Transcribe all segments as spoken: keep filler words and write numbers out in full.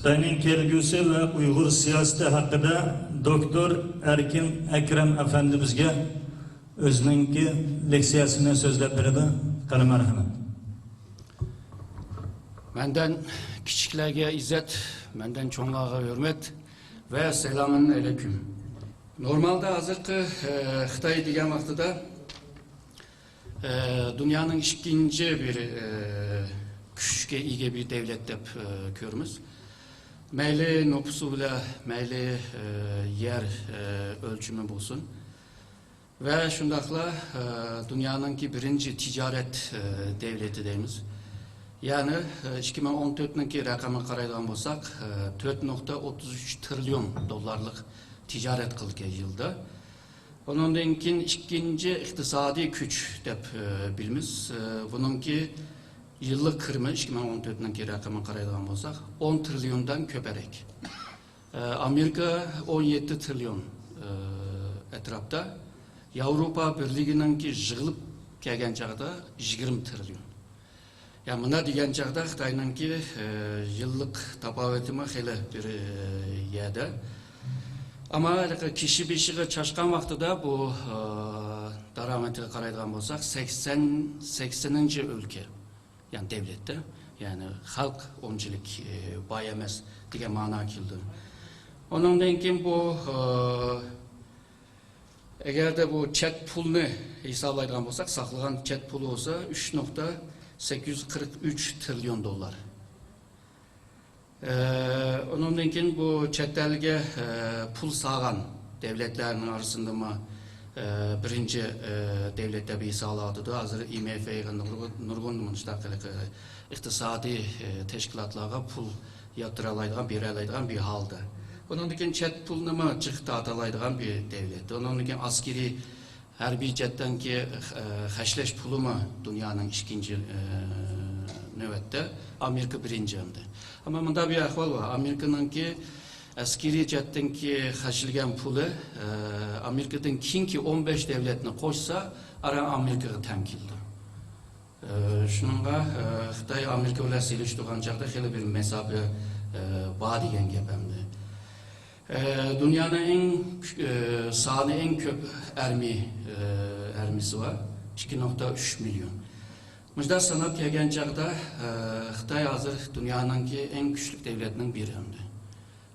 خىتاينىڭ كەلگۈسى ۋە ئۇيغۇر سىياسىتى ھەققىدە دوكتور ئەركىن ئەكرەم ئەپەندىمىزگە ئۆزىنىڭكى لېكسىيەسىنى سۆزلەپ بېرىدۇ. قېنى، مەرھەمەت. مەندىن كىچىكلەرگە ئىززەت، مەندىن چوڭلارغا ھۆرمەت ۋە سالامۇ ئەلەيكۇم. نورمالدا ھازىرقى، ئە، خىتاي دېگەن ۋاقتىدا، ئە، دۇنيانىڭ ئىككىنچى بىر، ئە، كۈچكە ئىگە بىر دەۋلەت دەپ، ئە، كۆرىمىز. مەيلى نوپۇسى بىلەن، مەيلى، ئە، يەر، ئە، ئۆلچىمى بولسۇن. ۋە شۇنداقلا، ئە، دۇنيانىڭكى بىرىنچى تىجارەت، ئە، دەۋلىتى دەيمىز. يەنى، ئە، ئىككى مىڭ ئون تۆتنىڭكى رەقەمگە قارايدىغان بولساق، ئە، تۆت نۇقتا ئوتتۇز ئۈچ تىرىليون دوللارلىق تىجارەت قىلىدىكەن يىلدا. ئۇنىڭدىن كېيىن ئىككىنچى ئىقتىسادىي كۈچ دەپ، ئە، بىلىمىز. ئە، بۇنىڭكى يىللىق كىرىمى ئىككى مىڭ ئون تۆتنىڭكى رەقەمگە قارايدىغان بولساق، ئون تىرىليوندىن كۆپرەك. ئە، ئامېرىكا ئون يەتتە تىرىليون، ئە، ئەتراپتا، ياۋروپا بىرلىكىنىڭكى يىغىلىپ كەلگەن چاغدا يىگىرمە تىرىليون. يا مۇنداق دېگەن چاغدا خىتاينىڭكى، ئە، يىللىق تاپاۋىتىمۇ خېلى بىر، ئە، يەردە. ئەمما ھېلىقى كىشى بېشىغا چاچقان ۋاقتىدا بۇ، ئە، دارامىتىغا قارايدىغان بولساق، سەكسەن، سەكسىنىنچى ئۆلكە. يەنى دەۋلەتتە، يەنى خەلق ئۇنچىلىك، ئى، باي ئەمەس دېگەن مەنىگە كېلىدۇ. ئۇنىڭدىن كېيىن بۇ، ئى، ئەگەردە بۇ چەت پۇلنى ھېسابلايدىغان بولساق، ساقلىغان چەت پۇلى بولسا ئۈچ نۇقتا سەككىز يۈز قىرىق ئۈچ تىرىليون دوللار. ئە، ئۇنىڭدىن كېيىن بۇ چەت ئەلگە، ئە، پۇل سالغان دەۋلەتلەرنىڭ ئارىسىندىمۇ، ئە، بىرىنچى، ئە، دەۋلەت دەپ ھېسابلىنىۋاتىدۇ. ھازىر ئاي ئېم ئېف نۇرغۇن، نۇرغۇن مۇشۇنداق ھېلىقى ئىقتىسادىي، ئە، تەشكىلاتلارغا پۇل ياتۇرالايدىغان، بېرەلەيدىغان بىر ھالدا. ئۇنىڭدىن كېيىن چەت پۇلنىمۇ جىق تارتالايدىغان بىر دەۋلەت. ئۇنىڭدىن كېيىن ئەسكىرىي ھەربىي جەھەتتىنكى، ئە، خەجلەش پۇلىمۇ دۇنيانىڭ ئىككىنچى، ئە، نۆۋەتتە، ئامېرىكا بىرىنچى ئەمدى. ئەمما مۇنداق بىر ئەھۋال بار. ئامېرىكىنىڭكى ئەسكىرىي جەھەتتىنكى خەجلىگەن پۇلى، ئە، ئامېرىكىدىن كېيىنكى ئون بەش دەۋلەتنى قوشسا، ئاران ئامېرىكىغا تەڭ كېلىدۇ. ئە، شۇنىڭغا، ئە، خىتاي ئامېرىكا بىلەن سېلىشتۇرغان چاغدا خېلى بىر مەساپە، ئە، بار دېگەن گەپ ئەمدى. ئە، دۇنيانىڭ ئەڭ كۈ-، ئە، سانى ئەڭ كۆپ ئارمىي، ئە، ئارمىيىسى بار. ئىككى نۇقتا ئۈچ مىليون. مۇشۇنداق ساناپ كەلگەن چاغدا، ئە، خىتاي ھازىر دۇنيانىڭكى ئەڭ كۈچلۈك دەۋلەتنىڭ بىرى ئەمدى.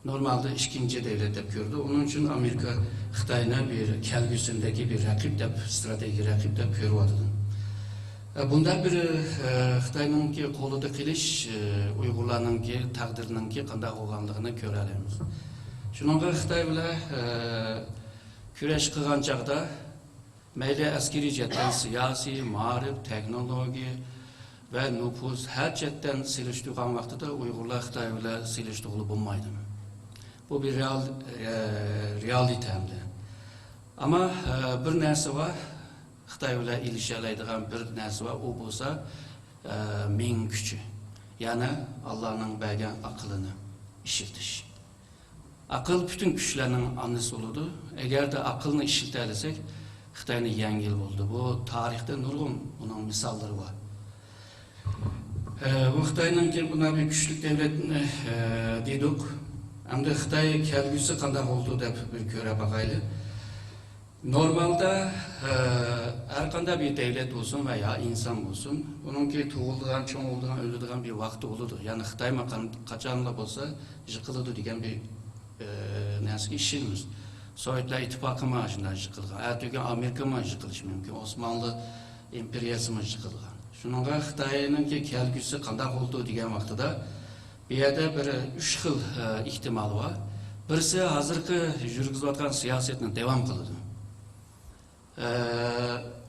نورمالدا ئىككىنچى دەۋلەت دەپ كۆرىدۇ. ئۇنىڭ ئۈچۈن ئامېرىكا خىتاينى بىر كەلگۈسىدىكى بىر رەقىب دەپ، ئىستراتېگىيە رەقىب دەپ كۆرۈۋاتىدۇ. ئە، بۇنداق بىر، ئە، خىتاينىڭكى قولىدا قېلىش، ئە، ئۇيغۇرلارنىڭكى تەقدىرىنىڭكى قانداق بولغانلىقىنى كۆرەلەيمىز. شۇنىڭغا خىتاي بىلەن، ئە، كۈرەش قىلغان چاغدا مەيلى ئەسكىرىي جەھەتتىن، سىياسىي، مائارىپ، تېخنولوگىيە ۋە نوپۇس ھەر جەھەتتىن سېلىشتۇرغان ۋاقتىدا ئۇيغۇرلار خىتاي بىلەن سېلىشتۇرغىلى بولمايدۇ. بۇ بىر رېئال-، ئە، رېئالىتە ئەمدى. ئەمما، ئە، بىر نەرسە بار، خىتاي بىلەن ئېلىشەلەيدىغان بىر نەرسە بار، ئۇ بولسا، ئە، مىڭ كۈچى. يەنى ئاللانىڭ بەرگەن ئەقلىنى ئىشلىتىش. ئەقىل پۈتۈن كۈچلەرنىڭ ئانىسى بولىدۇ. ئەگەردە ئەقىلنى ئىشلىتەلىسەك، خىتاينى يەڭگىلى بولىدۇ. بۇ تارىختا نۇرغۇن بۇنىڭ مىساللىرى بار. ئە، بۇ خىتاينىڭكى بۇنداق بىر كۈچلۈك دەۋلەتنى، ئە، دېدۇق. ئەمدى خىتاي كەلگۈسى قانداق بولىدۇ دەپ بىر كۆرۈپ باقايلى. نورمالدا، ئە، ھەر قانداق بىر دەۋلەت بولسۇن ۋە يا ئىنسان بولسۇن، ئۇنىڭكى تۇغۇلىدىغان، چوڭ بولىدىغان، ئۆلىدىغان بىر ۋاقتى بولىدۇ. يەنى خىتايمۇ قان-، قاچانلا بولسا يىقىلىدۇ دېگەن بىر، ئە، نەرسىگە ئىشىنىمىز. سوۋېتلار ئىتتىپاقىمۇ شۇنداق يىقىلغان. ئەتىگۈن ئامېرىكىمۇ يىقىلىشى مۇمكىن. ئوسمانلى ئىمپېرىيەسىمۇ يىقىلغان. شۇنىڭغا خىتاينىڭكى كەلگۈسى قانداق بولىدۇ دېگەن ۋاقتىدا، بۇ يەردە بىر ئۈچ خىل، ئە، ئېھتىمال بار. بىرسى ھازىرقى يۈرگۈزۈۋاتقان سىياسەتنى داۋام قىلىدۇ. ئە،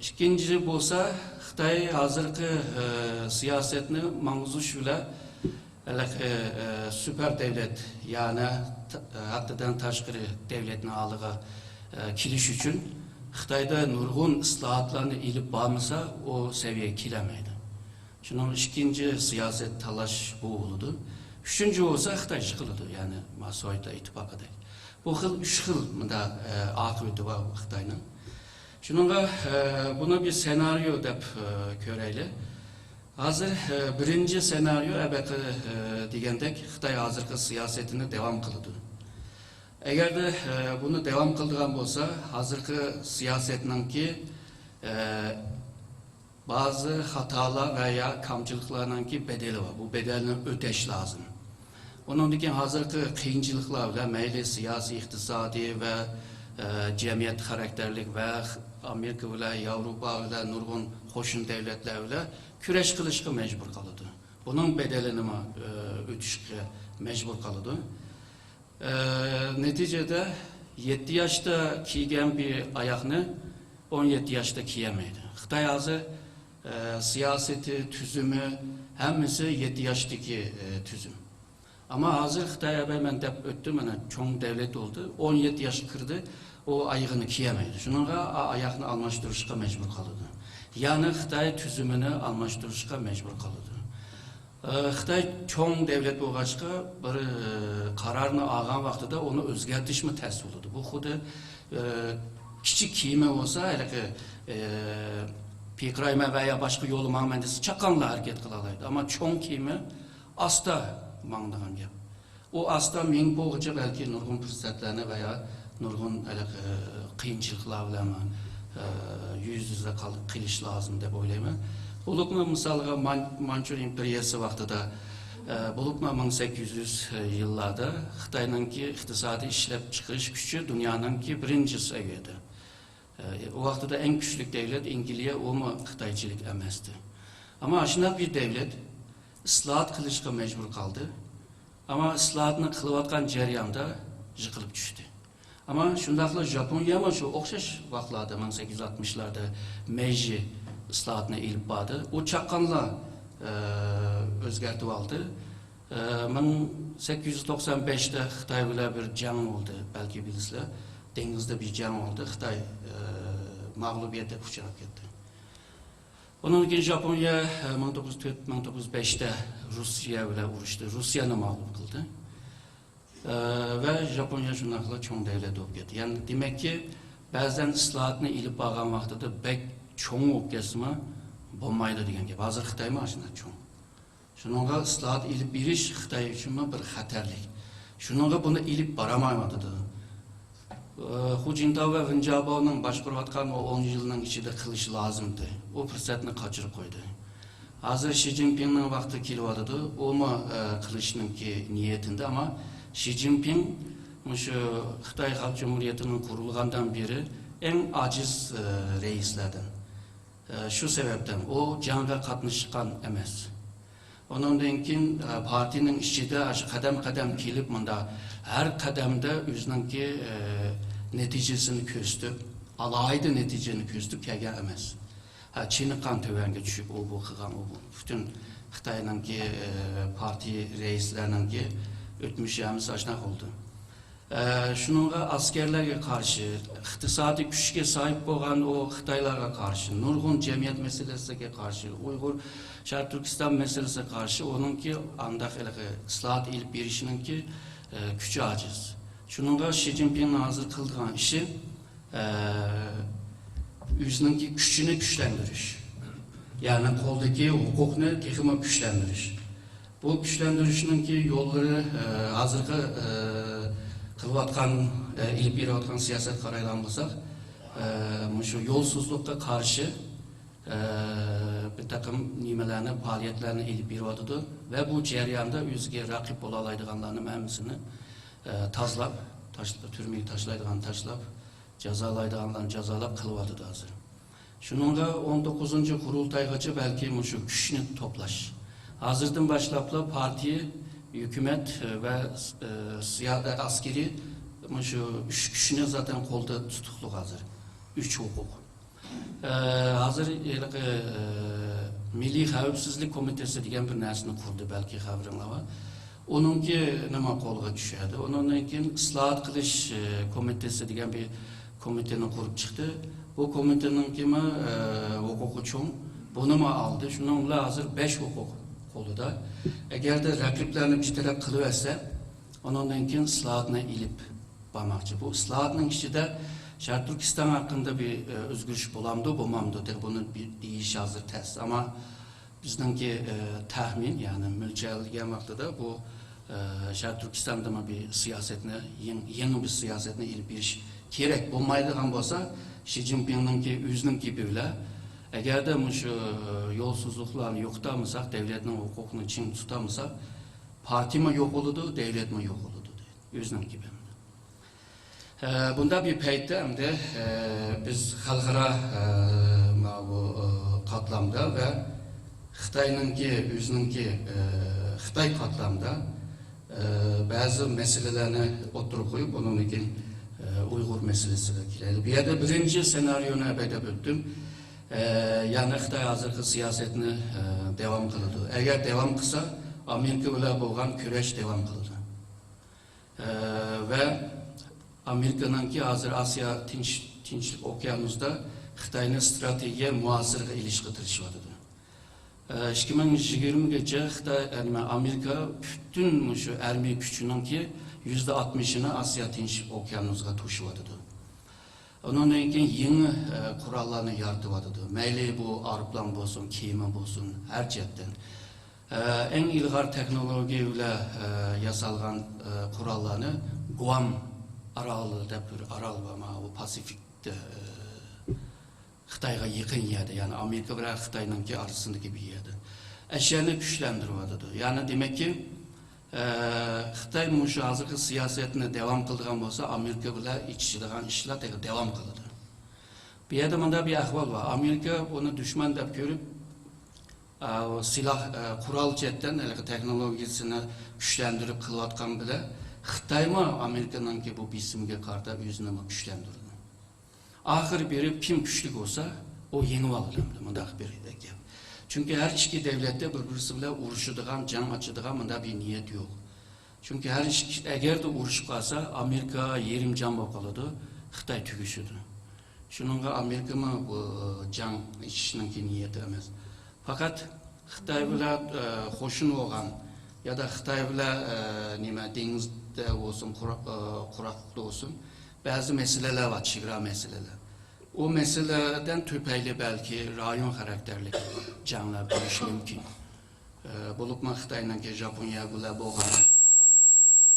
ئىككىنچى بولسا، خىتاي ھازىرقى، ئە، سىياسەتنى ماڭغۇزۇش بىلەن، ھېلىقى، ئە، سۇپېر دەۋلەت، يەنى ت-، ھەددىدىن تاشقىرى دەۋلەتنىڭ ھالىغا، ئە، كېلىش ئۈچۈن خىتايدا نۇرغۇن ئىسلاھاتلارنى ئېلىپ بارمىسا، ئۇ سەۋىيەگە كېلەلمەيدۇ. شۇنىڭ ئىككىنچى سىياسەت تاللاش بۇ بولىدۇ. ئۈچىنچى بولسا خىتاي يىقىلىدۇ، يەنى ما سوۋېتلار ئىتتىپاقىدەك. بۇ خىل ئۈچ خىل مۇنداق، ئە، ئاقىۋىتى بار خىتاينىڭ. شۇنىڭغا، ئە، بۇنى بىر سېنارىيو دەپ، ئە، كۆرەيلى. ھازىر، ئە، بىرىنچى سېنارىيو، ئەبەقى، ئە، دېگەندەك، خىتاي ھازىرقى سىياسىتىنى داۋام قىلىدۇ. ئەگەردە، ئە، بۇنى داۋام قىلىدىغان بولسا، ھازىرقى سىياسەتنىڭكى، ئە، بەزى خاتالار ۋە يا كەمچىلىكلەرنىڭكى بەدىلى بار. بۇ بەدەلنى ئۆتەش لازىم. ئۇنىڭدىن كېيىن ھازىرقى قىيىنچىلىقلار بىلەن مەيلى سىياسىي، ئىقتىسادىي ۋە، ئە، جەمئىيەت خاراكتېرلىك ۋە ئامېرىكا بىلەن، ياۋروپا بىلەن، نۇرغۇن قوشنا دۆلەتلەر بىلەن كۈرەش قىلىشقا مەجبۇر قالىدۇ. بۇنىڭ بەدىلىنىمۇ، ئە، ئۆتۈشكە مەجبۇر قالىدۇ. ئە، نەتىجىدە يەتتە ياشتا كىيگەن بىر ئاياغنى ئون يەتتە ياشتا كىيەلمەيدۇ. خىتاي ھازىر، ئە، سىياسىتى، تۈزۈمى، ھەممىسى يەتتە ياشتىكى، ئە، تۈزۈم. ئەمما ھازىر خىتاي، ئەبەي، مەن دەپ ئۆتتۈم، مانا، چوڭ دەۋلەت بولدى، ئون يەتتە ياشقا كىردى، ئۇ ئايىغىنى كىيەلمەيدۇ. شۇنىڭغا ئا-، ئاياغنى ئالماشتۇرۇشقا مەجبۇر قالىدۇ. يەنى خىتاي تۈزۈمىنى ئالماشتۇرۇشقا مەجبۇر قالىدۇ. ئە، خىتاي چوڭ دەۋلەت بولغاچقا، بىر، ئە، قارارنى ئالغان ۋاقتىدا ئۇنى ئۆزگەرتىشمۇ تەس بولىدۇ. بۇ خۇددى، ئە، كىچىك كېمە بولسا، ھېلىقى، ئە، پىرقىرايمەن ۋە يا باشقا يولدا ماڭىمەن دېسە، چاققانلا ھەرىكەت قىلالايدۇ. ئەمما چوڭ كېمە ئاستا ماڭىدىغان گەپ. ئۇ ئاستا مېڭىپ بولغۇچە بەلكى نۇرغۇن پۇرسەتلەرنى ۋە يا نۇرغۇن ھېلىقى قىيىنچىلىقلار بىلەن، ئە، يۈز يۈزە قال-، قېلىش لازىم دەپ ئويلايمەن. بولۇپمۇ مىسالغا مان-، مانچۇر ئىمپېرىيەسى ۋاقتىدا، ئە، بولۇپمۇ مىڭ سەككىز يۈز يىللاردا خىتاينىڭكى ئىقتىسادىي ئىشلەپچىقىرىش كۈچى دۇنيانىڭكى بىرىنچى سەۋىيەدە. ئە، ئۇ ۋاقتىدا ئەڭ كۈچلۈك دەۋلەت ئەنگلىيە، ئۇمۇ خىتايچىلىك ئەمەستى. ئەمما ئاشۇنداق بىر دەۋلەت ئىسلاھات قىلىشقا مەجبۇر قالدى. ئەمما ئىسلاھاتنى قىلىۋاتقان جەرياندا يىقىلىپ چۈشتى. ئەمما شۇنداقلا ژاپونىيەمۇ شۇ ئوخشاش ۋاقىتلاردا، مىڭ سەككىز يۈز ئاتمىشلاردا مەيجى ئىسلاھاتنى ئېلىپ باردى. ئۇ چاققانلا، ئە، ئۆزگەرتىۋالدى. ئە، مىڭ سەككىز يۈز توقسان بەشتە خىتاي بىلەن بىر جەڭ بولدى، بەلكى بىلىسىلەر. دېڭىزدا بىر جەڭ بولدى، خىتاي، ئە، مەغلۇبىيەتكە ئۇچراپ كەتتى. ئۇنىڭدىن كېيىن ژاپونىيە، ئە، مىڭ توققۇز يۈز تۆت، مىڭ توققۇز يۈز بەشتە روسىيە بىلەن ئۇرۇشتى، روسىيەنى مەغلۇپ قىلدى. ئە، ۋە ژاپونىيە شۇنداقلا چوڭ دەۋلەت بولۇپ كەتتى. يەنى دېمەككى، بەزەن ئىسلاھاتنى ئېلىپ بارغان ۋاقتىدا بەك چوڭ بولۇپ كەتسىمۇ بولمايدۇ دېگەن گەپ. ھازىر خىتايمۇ ئاشۇنداق چوڭ. شۇنىڭغا ئىسلاھات ئېلىپ بېرىش خىتاي ئۈچۈنمۇ بىر خەتەرلىك. شۇنىڭغا بۇنى ئېلىپ بارالمايۋاتىدۇ. ئە، خۇ جىنتاۋ ۋە ۋېن جياباۋنىڭ باشقۇرۇۋاتقان ئۇ ئون يىلنىڭ ئىچىدە قىلىشى لازىمدى. ئۇ پۇرسەتنى قاچۇرۇپ قويدى. ھازىر شى جىنپىڭنىڭ ۋاقتى كېلىۋاتىدۇ. ئۇمۇ، ئە، قىلىشنىڭكى نىيىتىندە، ئەمما شى جىنپىڭ مۇشۇ خىتاي خەلق جۇمھۇرىيىتىنىڭ قۇرۇلغاندىن بېرى ئەڭ ئاجىز، ئە، رەئىسلەردىن. ئە، شۇ سەۋەبتىن ئۇ جەڭگە قاتنىشقان ئەمەس. ئۇنىڭدىن كېيىن، ئە، پارتىيىنىڭ ئىچىدە شۇ قەدەم-قەدەم كېلىپ، مۇندا ھەر قەدەمدە ئۆزىنىڭكى، ئە، نەتىجىسىنى كۆرسىتىپ، ئالاھىدە نەتىجىنى كۆرسىتىپ كەلگەن ئەمەس. ھە، چېنىققان تۆۋەنگە چۈشۈپ، ئۇ بۇ قىلغان، ئۇ بۇ. پۈتۈن خىتاينىڭكى، ئە، پارتىيە رەئىسلەرنىڭكى ئۆتمۈشى ھەممىسى ئاشۇنداق بولدى. ئە، شۇنىڭغا ئەسكەرلەرگە قارشى، ئىقتىسادىي كۈچكە ساھىب بولغان ئۇ خىتايلارغا قارشى، نۇرغۇن جەمئىيەت مەسىلىسىگە قارشى، ئۇيغۇر، شەرقىي تۈركىستان مەسىلىسىگە قارشى ئۇنىڭكى ئانداق ھېلىقى ئىسلاھات ئېلىپ بېرىشنىڭكى، ئە، كۈچى ئاجىز. شۇنىڭغا شى جىنپىڭنىڭ ھازىر قىلىدىغان ئىشى، ئە، ئۆزىنىڭكى كۈچىنى كۈچلەندۈرۈش، يەنى قولدىكى ھوقۇقنى تېخىمۇ كۈچلەندۈرۈش. بۇ كۈچلەندۈرۈشنىڭكى يوللىرى، ئە، ھازىرقى، ئە، قىلىۋاتقان، ئە، ئېلىپ بېرىۋاتقان سىياسەتكە قارايدىغان بولساق، ئە، مۇشۇ يولسىزلىققا قارشى، ئە، بىر تاقىم نېمىلەرنى، پائالىيەتلەرنى ئېلىپ بېرىۋاتىدۇ ۋە بۇ جەرياندا ئۆزىگە رەقىب بولالايدىغانلارنىڭ ھەممىسىنى، ئە، تازىلاپ، تاش-، تۈرمىگە تاشلايدىغان تاشلاپ، جازالايدىغانلارنى جازالاپ قىلىۋاتىدۇ ھازىر. شۇنىڭغا ئون توققۇزىنچى قۇرۇلتايغىچە بەلكى مۇشۇ كۈچنى توپلاش. ھازىردىن باشلاپلا پارتىيە، ھۆكۈمەت ۋە، ئە، سىيا-، ئە، ئەسكىرىي مۇشۇ ئۈچ كۈچنى زاتەن قولدا تۇتۇقلۇق ھازىر. ئۈچ ھوقۇق. ئە، ھازىر ھېلىقى، ئە، مىللىي خەۋپسىزلىك كومىتېتى دېگەن بىر نەرسىنى قۇردى، بەلكى خەۋىرىڭلار بار. ئۇنىڭكى نېمە قولغا چۈشەدۇ. ئۇنىڭدىن كېيىن ئىسلاھات قىلىش، ئە، كومىتېتى دېگەن بىر كومىتېتنى قۇرۇپ چىقتى. بۇ كومىتېتنىڭكىمۇ، ئە، ھوقۇقى چوڭ. بۇنىمۇ ئالدى. شۇنىڭ بىلەن ھازىر بەش ھوقۇق قولىدا. ئەگەردە رەقىبلەرنى بىر تەرەپ قىلىۋەتسە، ئۇنىڭدىن كېيىن ئىسلاھاتنى ئېلىپ بارماقچى. بۇ ئىسلاھاتنىڭ ئىچىدە شەرقىي تۈركىستان ھەققىدە بىر، ئە، ئۆزگىرىش بولامدۇ، بولمامدۇ، دەپ بۇنى بىر دېيىش ھازىر تەس. ئەمما بىزنىڭكى، ئە، تەخمىن، يەنى مۆلچەرلىگەن ۋاقتىدا بۇ، ئە، شەرقىي تۈركىستاندىمۇ بىر سىياسەتنى، يېڭ-، يېڭى بىر سىياسەتنى ئېلىپ بېرىش كېرەك. بولمايدىغان بولسا، شى جىنپىڭنىڭكى ئۆزىنىڭ گېپى بىلەن، ئەگەردە مۇشۇ يولسىزلىقلارنى يوقىتالمىساق، دەۋلەتنىڭ ھوقۇقىنى چىڭ تۇتالمىساق، پارتىيىمۇ يوقىلىدۇ، دەۋلەتمۇ يوقىلىدۇ، دەيدۇ. ئۆزىنىڭ گېپى. ئە، بۇنداق بىر پەيتتە ئەمدى، ئە، بىز خەلقئارا، ئە، ماۋۇ، ئە، قاتلامدا ۋە خىتاينىڭكى، ئۆزىنىڭكى، ئە، خىتاي قاتلامدا، ئە، بەزى مەسىلىلەرنى ئوتتۇرىغا قويۇپ، ئۇنىڭدىن كېيىن، ئە، ئۇيغۇر مەسىلىسىگە كېلەيلى. بۇ يەردە بىرىنچى سېنارىيونى ئەپەيدەپ ئۆتتۈم. ئە، يەنى خىتاي ھازىرقى سىياسەتنى، ئە، داۋام قىلىدۇ. ئەگەر داۋام قىلسا، ئامېرىكا بىلەن بولغان كۈرەش داۋام قىلىدۇ. ئە، ۋە ئامېرىكىنىڭكى ھازىر ئاسىيا تىنچ-، تىنچلىق ئوكيانۇسىدا خىتاينى ستراتېگىيە مۇھاسىرىگە ئېلىشقا تىرىشىۋاتىدۇ. ئە، ئىككى مىڭ يىگىرمىگىچە خىتاي، ئە، نېمە، ئامېرىكا پۈتۈن مۇشۇ ئەرمىي كۈچىنىڭكى يۈزدە ئاتمىشىنى ئاسىيا تىنچلىق ئوكيانۇسىغا توشۇۋاتىدۇ. ئۇنىڭدىن كېيىن يېڭى، ئە، قوراللارنى يارىتىۋاتىدۇ. مەيلى بۇ ئايروپىلان بولسۇن، كېمە بولسۇن، ھەر جەھەتتىن. ئە، ئەڭ ئىلغار تېخنولوگىيە بىلەن، ئە، ياسالغان، ئە، قوراللارنى گۇئام ئارالى دەپ بىر ئارال بار، مانا بۇ پاسىفىكتا، ئە، خىتايغا يېقىن يەردە، يەنى ئامېرىكا بىلەن خىتاينىڭكى ئارىسىدىكى بىر يەردە. ئەشيانى كۈچلەندۈرۈۋاتىدۇ. يەنى دېمەككى، ئە، خىتاي مۇشۇ ھازىرقى سىياسەتنى داۋام قىلىدىغان بولسا، ئامېرىكا بىلەن ئېچىشىدىغان ئىشلار تېخى داۋام قىلىدۇ. بۇ يەردە مۇنداق بىر ئەھۋال بار. ئامېرىكا ئۇنى دۈشمەن دەپ كۆرۈپ، ئا، سىلاھ، ئا، قورال جەھەتتىن ھېلىقى تېخنولوگىيىسىنى كۈچلەندۈرۈپ قىلىۋاتقان بىلەن، خىتايمۇ ئامېرىكىنىڭكى بۇ بېسىمىگە قارىتا ئۆزىنىمۇ كۈچلەندۈرىدۇ. ئاخىرى بېرىپ كىم كۈچلۈك بولسا، ئۇ يېڭىۋالىدۇ ئەمدى، مۇنداق بىر گەپ. چۈنكى ھەر ئىككى دۆلەتتە بىر-بىرسى بىلەن ئۇرۇشىدىغان، جەڭ ئاچىدىغان مۇنداق بىر نىيەت يوق. چۈنكى ھەر ئىككى، ئەگەردە ئۇرۇشۇپ قالسا، ئامېرىكا يېرىم جان بولۇپ قالىدۇ، خىتاي تۈگىشىدۇ. شۇنىڭغا ئامېرىكىمۇ بۇ جەڭ ئېچىشنىڭكى نىيەتى ئەمەس. پەقەت خىتاي بىلەن، ئە، قوشۇن بولغان يادا خىتاي بىلەن، ئە، نېمە، دېڭىزدە بولسۇن، قۇرا-، ئە، قۇراقلىقتا بولسۇن، بەزى مەسىلىلەر بار، چېگرا مەسىلىلەر. ئۇ مەسىلىلەردىن تۈپەيلى بەلكى رايون خاراكتېرلىك جەڭلەر بولۇشى مۇمكىن. ئە، بولۇپمۇ خىتاينىڭكى ژاپونىيە بىلەن بولغان ئارال مەسىلىسى،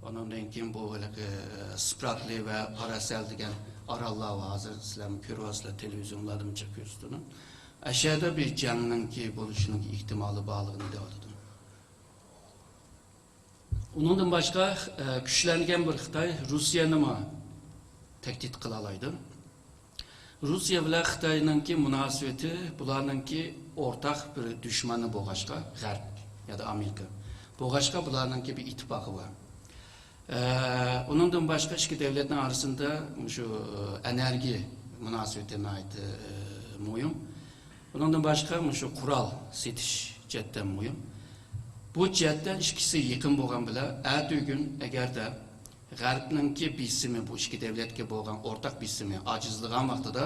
ئۇنىڭدىن كېيىن بۇ ھېلىقى، ئە، سپراتلى ۋە پاراسەل دېگەن ئاراللار بار. ھازىر سىلەرمۇ كۆرۈۋاتىسىلەر، تېلېۋىزىيونلاردىمۇ جىق كۆرسىتىدۇ. ئەشەدە بىر جەڭنىڭكى بولۇشىنىڭ ئېھتىمالى بارلىقىنى دەۋاتىدۇ. ئۇنىڭدىن باشقا، ئە، كۈچلەنگەن بىر خىتاي روسىيەنىمۇ تەھدىت قىلالايدۇ. روسىيە بىلەن خىتاينىڭكى مۇناسىۋىتى بۇلارنىڭكى ئورتاق بىر دۈشمىنى بولغاچقا، غەرب يادا ئامېرىكا بولغاچقا، بۇلارنىڭكى بىر ئىتتىپاقى بار. ئە، ئۇنىڭدىن باشقا ئىككى دۆلەتنىڭ ئارىسىدا مۇشۇ ئېنېرگىيە مۇناسىۋىتى ناھايىتى، ئە، مۇھىم. ئۇنىڭدىن باشقا مۇشۇ قورال سېتىش جەھەتتىن مۇھىم. بۇ جەھەتتە ئىككىسى يېقىن بولغان بىلەن، ئەتىگۈن ئەگەردە غەربنىڭكى بېسىمى، بۇ ئىككى دۆلەتكە بولغان ئورتاق بېسىمى ئاجىزلىغان ۋاقتىدا،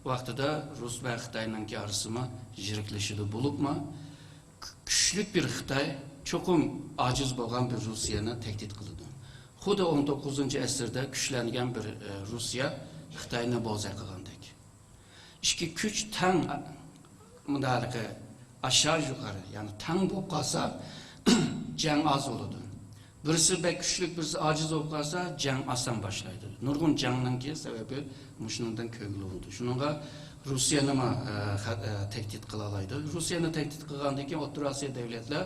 ۋاقتىدا رۇس ۋە خىتاينىڭكى ئارىسىمۇ يىرىكلىشىدۇ. بولۇپمۇ كۈچلۈك بىر خىتاي چوقۇم ئاجىز بولغان بىر روسىيەنى تەھدىت قىلىدۇ. خۇددى ئون توققۇزىنچى ئەسىردە كۈچلەنگەن بىر، ئە، روسىيە خىتاينى بوزەك قىلغاندەك. ئىككى كۈچ تەڭ، مۇنداق ئاشا يۇقىرى، يەنى تەڭ بولۇپ قالسا، جەڭ ئاز بولىدۇ. بىرسى بەك كۈچلۈك، بىرسى ئاجىز بولۇپ قالسا، جەڭ ئاسان باشلايدۇ. نۇرغۇن جەڭنىڭكى سەۋەبى مۇشۇنىڭدىن كۆرگىلى بولىدۇ. شۇنىڭغا روسىيەنىمۇ، ئە، خە-، ئە، تەھدىت قىلالايدۇ. روسىيەنى تەھدىت قىلغاندىن كېيىن ئوتتۇرا ئاسىيا دۆلەتلەر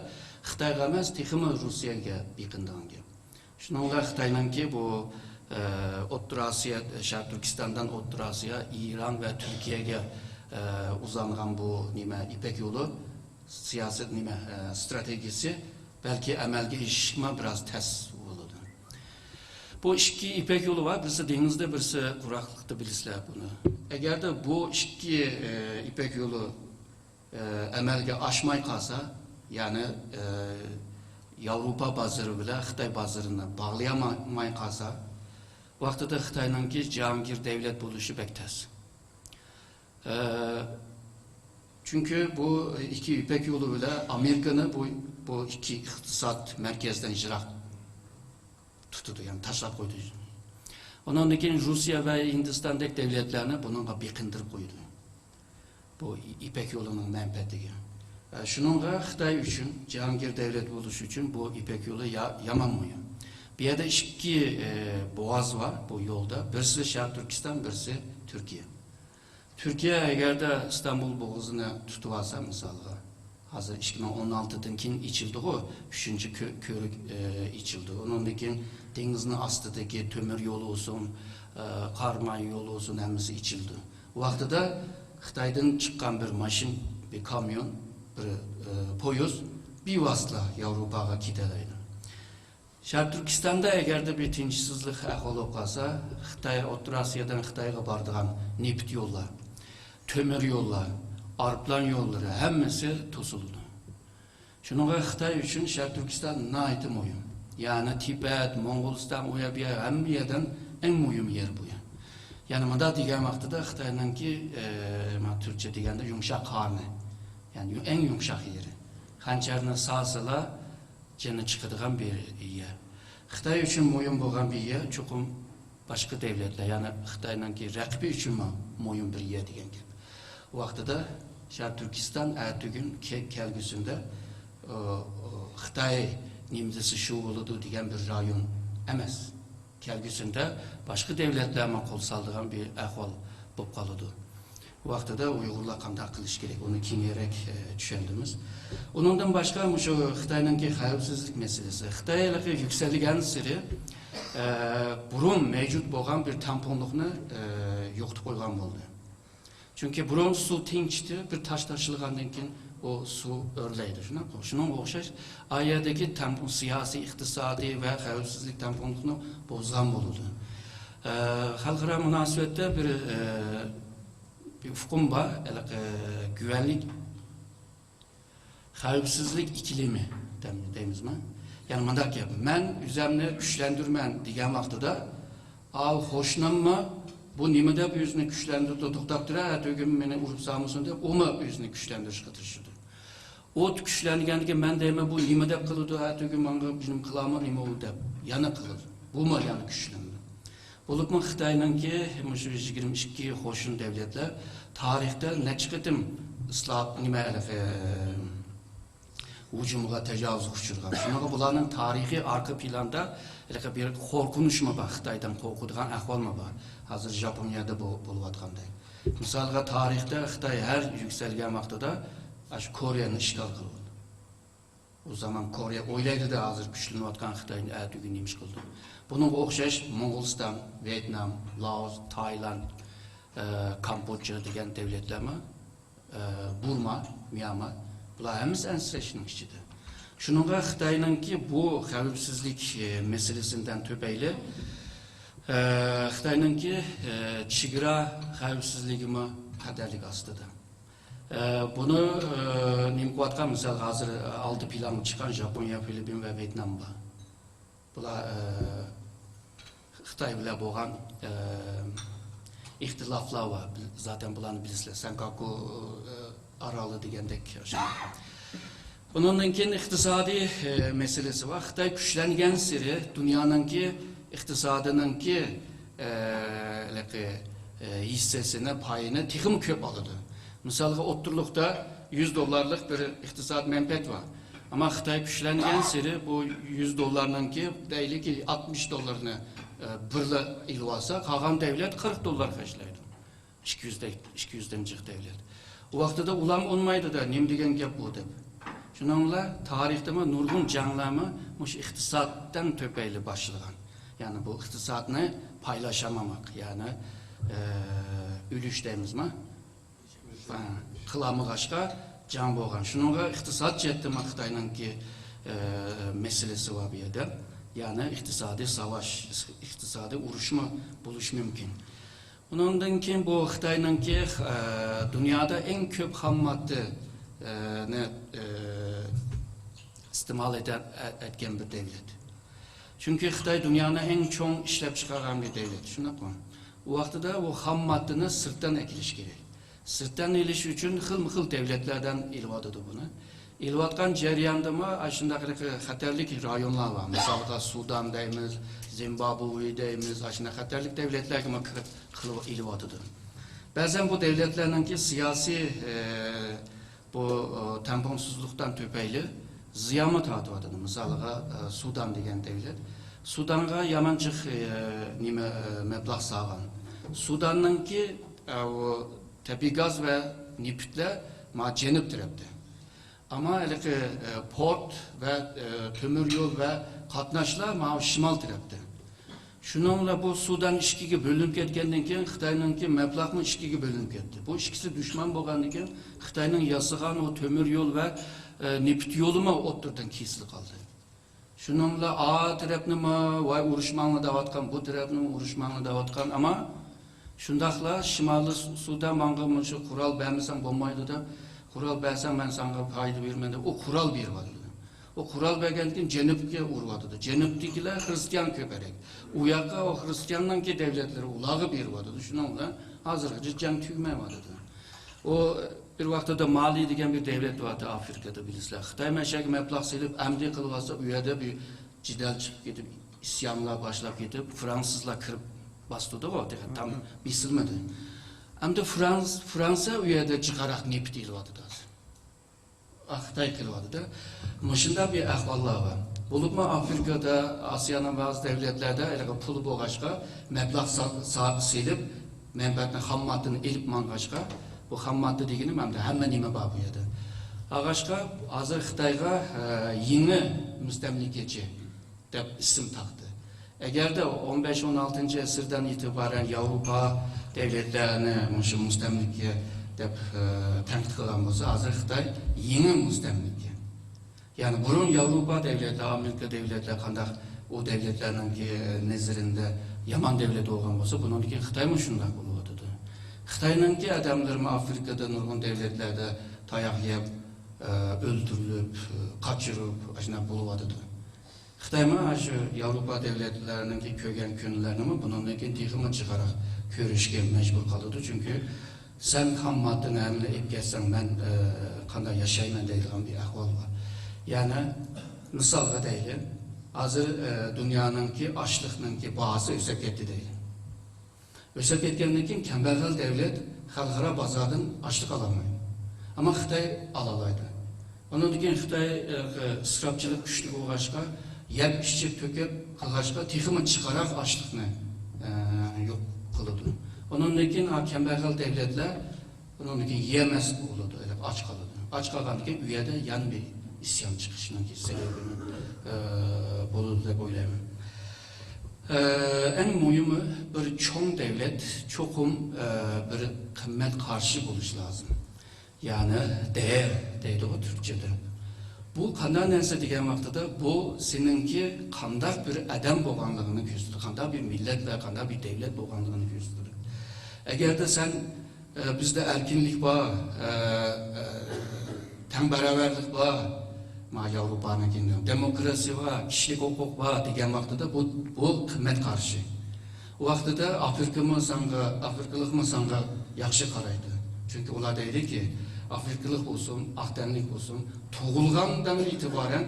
خىتايغا ئەمەس، تېخىمۇ روسىيەگە بېقىنىدىغان گەپ. شۇنىڭ بىلەن خىتاينىڭكى بۇ، ئە، ئوتتۇرا ئاسىيا، شەرقىي تۈركىستاندىن ئوتتۇرا ئاسىيا، ئىران ۋە تۈركىيەگە، ئە، ئۇزانغان بۇ نېمە، يىپەك يولى سىياسەت نېمە، ئە، ستراتېگىيىسى بەلكى ئەمەلگە ئېشىشىمۇ بىراز تەس بولىدۇ. بۇ ئىككى يىپەك يولى بار، بىرسى دېڭىزدا، بىرسى قۇراقلىقتا، بىلىسىلەر بۇنى. ئەگەردە بۇ ئىككى، ئە، يىپەك يولى ئە، ئەمەلگە ئاشماي قالسا، يەنى، ئە، ياۋروپا بازىرى بىلەن خىتاي بازىرىنى باغلىيالماي قالسا، ۋاقتىدا خىتاينىڭكى جاھانگىر دەۋلەت بولۇشى بەك تەس. ئە، چۈنكى بۇ ئىككى يىپەك يولى بىلەن ئامېرىكىنى بۇ، بۇ ئىككى ئىقتىساد مەركەزدىن يىراق تۇتىدۇ، يەنى تاشلاپ قويىدۇ. ئۇنىڭدىن كېيىن روسىيە ۋە ھىندىستاندەك دەۋلەتلەرنى بۇنىڭغا بېقىندۇرۇپ قويىدۇ. بۇ يىپەك يولىنىڭ مەنپەئەتىگە. شۇنىڭغا خىتاي ئۈچۈن، جاھانگىر دەۋلەت بولۇش ئۈچۈن بۇ يىپەك يولى يا-، يامان مۇھىم. بۇ يەردە ئىككى، ئە، بوغاز بار بۇ يولدا. بىرسى شەرقىي تۈركىستان، بىرسى تۈركىيە. تۈركىيە ئەگەردە ئىستانبۇل بوغۇزىنى تۇتۇۋالسا، مىسالغا، ھازىر ئىككى مىڭ ئون ئالتىدىن كېيىن ئېچىلدىغۇ، ئۈچىنچى كۆ-، كۆۋرۈك، ئە، ئېچىلدى. ئۇنىڭدىن كېيىن دېڭىزنىڭ ئاستىدىكى تۆمۈر يولى بولسۇن، ئە، قاراماي يولى بولسۇن، ھەممىسى ئېچىلدى. ۋاقتىدا خىتايدىن چىققان بىر ماشىنا، بىر كاميون، بىر، ئە، پويىز بىۋاسىتە ياۋروپاغا كېتەلەيدۇ. شەرقىي تۈركىستاندا ئەگەردە بىر تىنچسىزلىق ئەھۋال بولۇپ قالسا، خىتاي، ئوتتۇرا ئاسىيادىن خىتايغا بارىدىغان نېفىت يوللار، تۆمۈر يوللار، ئايروپىلان يوللىرى ھەممىسى توسۇلىدۇ. شۇنىڭغا خىتاي ئۈچۈن شەرقىي تۈركىستان ناھايىتى مۇھىم. يەنى تىبەت، موڭغۇلىستان، ئۇ يەر، بۇ يەر، ھەممە يەردىن ئەڭ مۇھىم يەر بۇ يەر. يەنى مۇنداق دېگەن ۋاقتىدا خىتاينىڭكى، ئە، مانا تۈركچە دېگەندە يۇمشاق قارنى، يەنى يۇ-، ئەڭ يۇمشاق يېرى. خەنجەرنى سالسىلا جېنى چىقىدىغان بىر يەر. خىتاي ئۈچۈن مۇھىم بولغان بىر يەر چوقۇم باشقا دەۋلەتلەر، يەنى خىتاينىڭكى رەقىبى ئۈچۈنمۇ مۇھىم بىر يەر دېگەن گەپ. ۋاقتىدا شەرقىي تۈركىستان ئەتىگۈن كە-، كەلگۈسىدە، ئۇ، ئۇ، خىتاي نېمە دېسە شۇ بولىدۇ دېگەن بىر رايون ئەمەس. كەلگۈسىدە باشقا دەۋلەتلەرمۇ قول سالىدىغان بىر ئەھۋال بولۇپ قالىدۇ. ۋاقتىدا ئۇيغۇرلار قانداق قىلىش كېرەك، ئۇنى كېيىنرەك، ئە، چۈشەندىمىز. ئۇنىڭدىن باشقا مۇشۇ خىتاينىڭكى خەۋپسىزلىك مەسىلىسى. خىتاي ھېلىقى يۈكسەلگەنسېرى، ئە، بۇرۇن مەۋجۇت بولغان بىر تەڭپۇڭلۇقنى، ئە، يوقىتىپ قويغان بولدى. چۈنكى بۇرۇن سۇ تىنچتى، بىر تاش تاشلىغاندىن كېيىن ئۇ سۇ ئۆرلەيدۇ، شۇنداققۇ؟ شۇنىڭغا ئوخشاش، ئا يەردىكى تەڭپۇڭ، سىياسىي، ئىقتىسادىي ۋە خەۋپسىزلىك تەڭپۇڭلۇقنى بۇزغان بولىدۇ. ئە، خەلقئارا مۇناسىۋەتتە بىر، ئە، بىر ئۇقۇم بار، ھېلىقى گۈۋەنلىك خەۋپسىزلىك ئىكلىمى دەم-، دەيمىزما؟ يەنى مۇنداق گەپ، مەن ئۆزەمنى كۈچلەندۈرىمەن دېگەن ۋاقتىدا، ئاۋۇ قوشناممۇ بۇ نېمە دەپ ئۆزىنى كۈچلەندۈرىدۇ، توختاپ تۇرە، ئەتىگۈن مېنى ئۇرۇپ سالمىسۇن دەپ، ئۇمۇ ئۆزىنى كۈچلەندۈرۈشكە تىرىشىدۇ. ئۇ كۈچلەنگەندىكىن مەن دەيمەن، بۇ نېمە دەپ قىلىدۇ، ئەتىگۈن ماڭا نېمە قىلامۇ، نېمە ئۇ دەپ يەنە قىلىدۇ. بۇمۇ يەنە كۈچلىنىدۇ. بولۇپمۇ خىتاينىڭكى مۇشۇ يىگىرمە ئىككى قوشنا دەۋلەتلەر تارىختا نەچچە قېتىم ئىسلاھات، نېمە، ھېلىقى، ھۇجۇمغا، تاجاۋۇزغا ئۇچرىغان. شۇنىڭغا بۇلارنىڭ تارىخىي ئارقا پىلاندا ھېلىقى بىر قورقۇنچمۇ بار، خىتايدىن قورقىدىغان ئەھۋالمۇ بار. ھازىر ژاپونىيەدە بو-، بولۇۋاتقاندەك. مىسالغا، تارىختا خىتاي ھەر يۈكسەلگەن ۋاقتىدا ئاشۇ كورېيەنى ئىشغال قىلىۋاتىدۇ. ئۇ زامان كورېيە ئويلايدۇ-دە، ھازىر كۈچلىنىۋاتقان خىتاينى ئەتىگۈن نېمە ئىش قىلىدۇ. بۇنىڭغا ئوخشاش موڭغۇلىستان، ۋيېتنام، لائوس، تايلاند، ئە، كامبودژا دېگەن دەۋلەتلەرمۇ، ئە، بۇرما، ميانما، بۇلار ھەممىسى ئەنسىرەشنىڭ ئىچىدە. شۇنىڭغا خىتاينىڭكى بۇ خەۋپسىزلىك، ئە، مەسىلىسىدىن تۈپەيلى، ئە، خىتاينىڭكى، ئە، چېگرا خەۋپسىزلىكىمۇ خەتەرلىك ئاستىدا. ئە، بۇنى، ئە، نېمە قىلىۋاتقان، مىسال، ھازىر ئالدى پىلانغا چىققان ژاپونىيە، فىلىپپىن ۋە ۋيېتنام بار. بۇلار، ئە، خىتاي بىلەن بولغان، ئە، ئىختىلاپلار بار. بىل-، زاتەن بۇلارنى بىلىسىلەر، سەنكاكۇ، ئە، ئارالى دېگەندەك. ئۇنىڭدىن كېيىن ئىقتىسادىي، ئە، مەسىلىسى بار. خىتاي كۈچلەنگەنسېرى دۇنيانىڭكى ئىقتىسادىنىڭكى، ئە، ھېلىقى، ئە، ھىسسىسىنى، پايىنى تېخىمۇ كۆپ ئالىدۇ. مىسالغا، ئوتتۇرىلىقتا يۈز دوللارلىق بىر ئىقتىساد مەنپەئەت بار. ئەمما خىتاي كۈچلەنگەنسېرى بۇ يۈز دوللارنىڭكى، دەيلىكى، ئاتمىش دوللارنى، ئە، بىرلا ئېلىۋالسا، قالغان دەۋلەت قىرىق دوللار خەجلەيدۇ. ئىككى يۈز دە-، ئىككى يۈزدىن جىق دەۋلەت. ئۇ ۋاقتىدا ئۇلارمۇ ئۇنىمايدۇ-دە، نېمە دېگەن گەپ بۇ دەپ. شۇنىڭ بىلەن تارىختىمۇ نۇرغۇن جەڭلەرمۇ مۇشۇ ئىقتىسادتىن تۈپەيلى باشلىغان. يەنى بۇ ئىقتىسادنى پايلاشالمىماق، يەنى، ئە، ئۈلۈش دەيمىزما؟ ئە، قىلالمىغاچقا جەڭ بولغان. شۇنىڭغا ئىقتىساد جەھەتتىمۇ خىتاينىڭكى، ئە، مەسىلىسى بار بۇ يەردە. يەنى ئىقتىسادىي ساۋاش، ئىقتىسادىي ئۇرۇشمۇ بولۇشى مۇمكىن. ئۇنىڭدىن كېيىن بۇ خىتاينىڭكى، ئە، دۇنيادا ئەڭ كۆپ خام ماددا، ئە، نى، ئە، ئىستېمال ئېتە-، ئە-، ئەتكەن بىر دەۋلەت. چۈنكى خىتاي دۇنيانىڭ ئەڭ چوڭ ئىشلەپچىقارغان بىر دەۋلىتى، شۇنداقمۇ؟ ئۇ ۋاقتىدا بۇ خام ماددىنى سىرتتىن ئەكېلىش كېرەك. سىرتتىن ئېلىش ئۈچۈن خىلمۇ خىل دەۋلەتلەردىن ئېلىۋاتىدۇ بۇنى. ئېلىۋاتقان جەرياندىمۇ ئاشۇنداق خەتەرلىك رايونلار بار. مىسالغا، سۇدان دەيمىز، زىمبابۋې دەيمىز، ئاشۇنداق خەتەرلىك دەۋلەتلەرگىمۇ كىرىپ قىلىپ ئېلىۋاتىدۇ. بەزەن بۇ دەۋلەتلەرنىڭكى سىياسىي، ئە، بۇ، ئە، تەڭپۇڭسىزلىقتىن تۈپەيلى زىيانمۇ تارتىۋاتىدۇ. مىسالىغا، ئە، سۇدان دېگەن دەۋلەت. سۇدانغا يامان جىق، ئە، نېمە، ئە، مەبلەغ سالغان. سۇداننىڭكى، ئە، ئۇ تەبىئىي گاز ۋە نېفىتلەر ما جەنۇب تەرەپتە. ئەمما ھېلىقى، ئە، پورت ۋە، ئە، تۆمۈر يول ۋە قاتناشلار ما شىمال تەرەپتە. شۇنىڭ بىلەن بۇ سۇدان ئىككىگە بۆلۈنۈپ كەتكەندىن كېيىن، خىتاينىڭكى مەبلەغمۇ ئىككىگە بۆلۈنۈپ كەتتى. بۇ ئىككىسى دۈشمەن بولغاندىن كېيىن، خىتاينىڭ ياسىغان ئۇ تۆمۈر يول ۋە، ئە، نېفىت يولىمۇ ئوتتۇرىدىن كېسىلىپ قالدى. شۇنىڭ بىلەن ئا تەرەپنىمۇ ۋاي ئۇرۇشماڭلار دەۋاتقان، بۇ تەرەپنىمۇ ئۇرۇشماڭلار دەۋاتقان. ئەمما شۇنداقلا شىمالىي سۇ-، سۇدان ماڭا مۇشۇ قورال بەرمىسەڭ بولمايدۇ دەپ، قورال بەرسەڭ مەن ساڭا پايدا بېرىمەن دەپ، ئۇ قورال بېرىۋاتىدۇ. ئۇ قورال بەرگەندىن كېيىن جەنۇبقا ئۇرۇۋاتىدۇ. جەنۇبتىكىلەر خرىستىيان كۆپرەك. ئۇ ياققا ئۇ خرىستىياننىڭكى دەۋلەتلىرى ئۇلارغا بېرىۋاتىدۇ. شۇنىڭ بىلەن ھازىرغىچە جەڭ تۈگىمەيۋاتىدۇ. ئۇ بىر ۋاقتىدا مالى دېگەن بىر دەۋلەت بارتى ئافرىكادا بىلىسىلەر. خىتاي مەشەگە مەبلەغ سېلىپ ئەمدى قىلىۋاتسا، ئۇ يەردە بىر جېدەل چىقىپ كېتىپ، ئىسيانلار باشلاپ كېتىپ، فرانسۇزلار كىرىپ باستىدىغۇ، تېخى تام بېسىلمىدى. ئەمدى فرانس-، فرانسىيە ئۇ يەردە جىقراق نېفىت ئېلىۋاتىدۇ ھازىر. ئا، خىتاي قىلىۋاتىدۇ. مۇشۇنداق بىر ئەھۋاللار بار. بولۇپمۇ ئافرىكادا، ئاسىيانىڭ بەزى دەۋلەتلەردە ھېلىقى پۇل بولغاچقا، مەبلەغ سا-، سا-، سېلىپ، مەنپەئەتنى، خام ماددىنى ئېلىپ ماڭغاچقا، بۇ خام ماددا دېگىنىم ئەمدى ھەممە نېمە بار بۇ يەردە. ئاغاچقا ھازىر خىتايغا، ئە، يېڭى مۇستەملىكىچى دەپ ئىسىم تاقتى. ئەگەردە ئون بەش، ئون ئالتىنچى ئەسىردىن ئېتىبارەن ياۋروپا دەۋلەتلەرنى مۇشۇ مۇستەملىكە دەپ، ئە، تەنقىد قىلغان بولسا، ھازىر خىتاي يېڭى مۇستەملىكە. يەنى بۇرۇن ياۋروپا دەۋلەتلەر، ئامېرىكا دەۋلەتلەر قانداق ئۇ دەۋلەتلەرنىڭكى نەزىرىندە يامان دەۋلەت بولغان بولسا، بۇنىڭدىن كېيىن خىتايمۇ شۇنداق بولۇۋاتىدۇ. خىتاينىڭكى ئادەملىرىمۇ ئافرىكىدا نۇرغۇن دەۋلەتلەردە تاياق يەپ، ئە، ئۆلتۈرۈلۈپ، قاچۇرۇپ، ئاشۇنداق بولۇۋاتىدۇ. خىتايمۇ شۇ ياۋروپا دەۋلەتلەرنىڭكى كۆرگەن كۈنلەرنىمۇ بۇنىڭدىن كېيىن تېخىمۇ جىقراق كۆرۈشكە مەجبۇر قالىدۇ. چۈنكى سەن خام ماددىنى ھەممىنى ئېلىپ كەتسەڭ، مەن، ئە، قانداق ياشايمەن دەيدىغان بىر ئەھۋال بار. يەنى مىسالغا دەيلى، ھازىر، ئە، دۇنيانىڭكى ئاشلىقنىڭكى باھاسى ئۆسۈپ كەتتى دەيلى. ئۆسۈپ كەتكەندىن كېيىن كەمبەغەل دەۋلەت خەلقئارا بازاردىن ئاشلىق ئالالمايدۇ. ئەمما خىتاي ئالالايدۇ. ئۇنىڭدىن كېيىن خىتاي، ئە، ئىسراپچىلىق كۈچلۈك بولغاچقا، يەپ ئىچىپ تۆكۈپ قىلغاچقا تېخىمۇ جىقراق ئاشلىقنى، ئە، يوق قىلىدۇ. ئۇنىڭدىن كېيىن ھا كەمبەغەل دەۋلەتلەر ئۇنىڭدىن كېيىن يېيەلمەس بولىدۇ، ئاچ قالىدۇ. ئاچ قالغاندىن كېيىن ئۇ يەردە يەنە بىر ئىسيان چىقىشنىڭ سەۋەبى، ئە، بولىدۇ دەپ ئويلايمەن. ئە، ئەڭ مۇھىمى بىر چوڭ دەۋلەت چوقۇم، ئە، بىر قىممەت قارىشى بولۇشى لازىم. يەنى دەيەر دەيدىغۇ تۈركچىدە. بۇ قانداق نەرسە دېگەن ۋاقتىدا، بۇ سېنىڭكى قانداق بىر ئادەم بولغانلىقىنى كۆرسىتىدۇ، قانداق بىر مىللەت ۋە قانداق بىر دەۋلەت بولغانلىقىنى كۆرسىتىدۇ. ئەگەردە سەن، ئە، بىزدە ئەركىنلىك بار، ئە، ئە، تەڭ باراۋەرلىك بار، ما ياۋروپانىڭكىدە دېموكراتىيە بار، كىشىلىك ھوقۇق بار دېگەن ۋاقتىدا بۇ، بۇ قىممەت قارىشى. ئۇ ۋاقتىدا ئافرىكىمۇ ساڭا، ئافرىكىلىقمۇ ساڭا ياخشى قارايدۇ. چۈنكى ئۇلار دەيدۇكى، ئافرىكىلىق بولسۇن، ئاق تەنلىك بولسۇن، تۇغۇلغاندىن ئېتىبارەن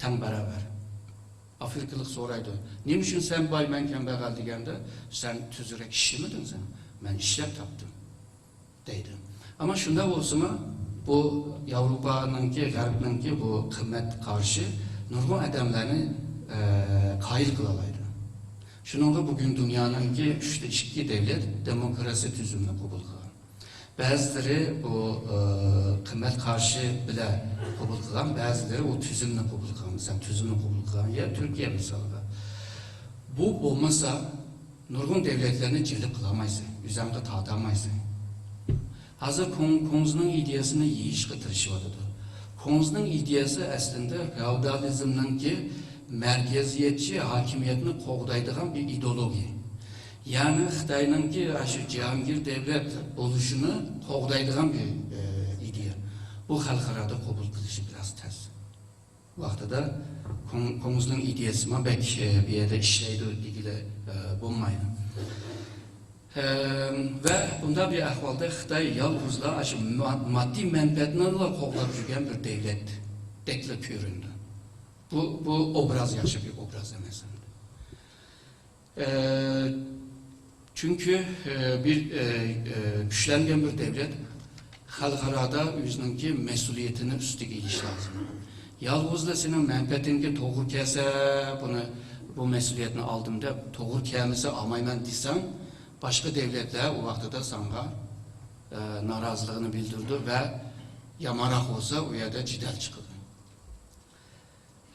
تەڭ باراۋەر. ئافرىكىلىق سورايدۇ، نېمە ئۈچۈن سەن باي، مەن كەمبەغەل دېگەندە، سەن تۈزۈكرەك ئىشلىمىدىڭ سەن؟ مەن ئىشلەپ تاپتىم. دەيدۇ. ئەمما شۇنداق بولسىمۇ، بۇ ياۋروپانىڭكى، غەربنىڭكى بۇ قىممەت قارىشى نۇرغۇن ئادەملەرنى، ئە، قايىل قىلالايدۇ. شۇنىڭغا بۈگۈن دۇنيانىڭكى ئۈچتە ئىككى دەۋلەت دېموكراتىيە تۈزۈمىنى قوبۇل قىلغان. بەزىلىرى بۇ، ئە، قىممەت قارىشى بىلەن قوبۇل قىلغان، بەزىلىرى ئۇ تۈزۈمنى قوبۇل قىلغان. مىسال، تۈزۈمنى قوبۇل قىلغان يا تۈركىيە مىسالىغا. بۇ بولمىسا، نۇرغۇن دەۋلەتلەرنى جەلپ قىلالمايسەن، ئۆزۈڭگە تارتالمايسەن. ھازىر كۇڭ-، كۇڭزىنىڭ ئىدىيەسىنى يېيىشقا تىرىشىۋاتىدۇ. كۇڭزىنىڭ ئىدىيەسى ئەسلىندە فېئودالىزمنىڭكى مەركەزىيەتچى ھاكىمىيەتنى قوغدايدىغان بىر ئىدېئولوگىيە. يەنى خىتاينىڭكى ئاشۇ جاھانگىر دەۋلەت بولۇشىنى قوغدايدىغان بىر، ئە، ئىدىيە. بۇ خەلقئارادا قوبۇل قىلىشى بىراز تەس. ۋاقتىدا كوڭ-، كوڭزنىڭ ئىدىيەسىمۇ بەك، ئە، بۇ يەردە ئىشلەيدۇ دېگىلى، ئە، بولمايدۇ. ئە، ۋە بۇنداق بىر ئەھۋالدا خىتاي يالغۇزلا ئاشۇ ما-، ماددىي مەنپەئەتنىلا قوغلاپ يۈرگەن بىر دەۋلەتتەكلا كۆرۈنىدۇ. بۇ، بۇ ئوبراز ياخشى بىر ئوبراز ئەمەس. ئە، چۈنكى، ئە، بىر، ئە، ئە، كۈچلەنگەن بىر دەۋلەت خەلقئارادا ئۆزىنىڭكى مەسئۇلىيىتىنى ئۈستىگە ئېلىش لازىم. يالغۇزلا سېنىڭ مەنپەئەتىڭگە توغرا كەلسە، بۇنى، بۇ مەسئۇلىيەتنى ئالدىم دەپ، توغرا كەلمىسە ئالمايمەن دېسەڭ، باشقا دۆلەتلەر ئۇ ۋاقتىدا ساڭا، ئە، نارازىلىقىنى بىلدۈرىدۇ ۋە يامانراق بولسا، ئۇ يەردە جېدەل چىقىدۇ.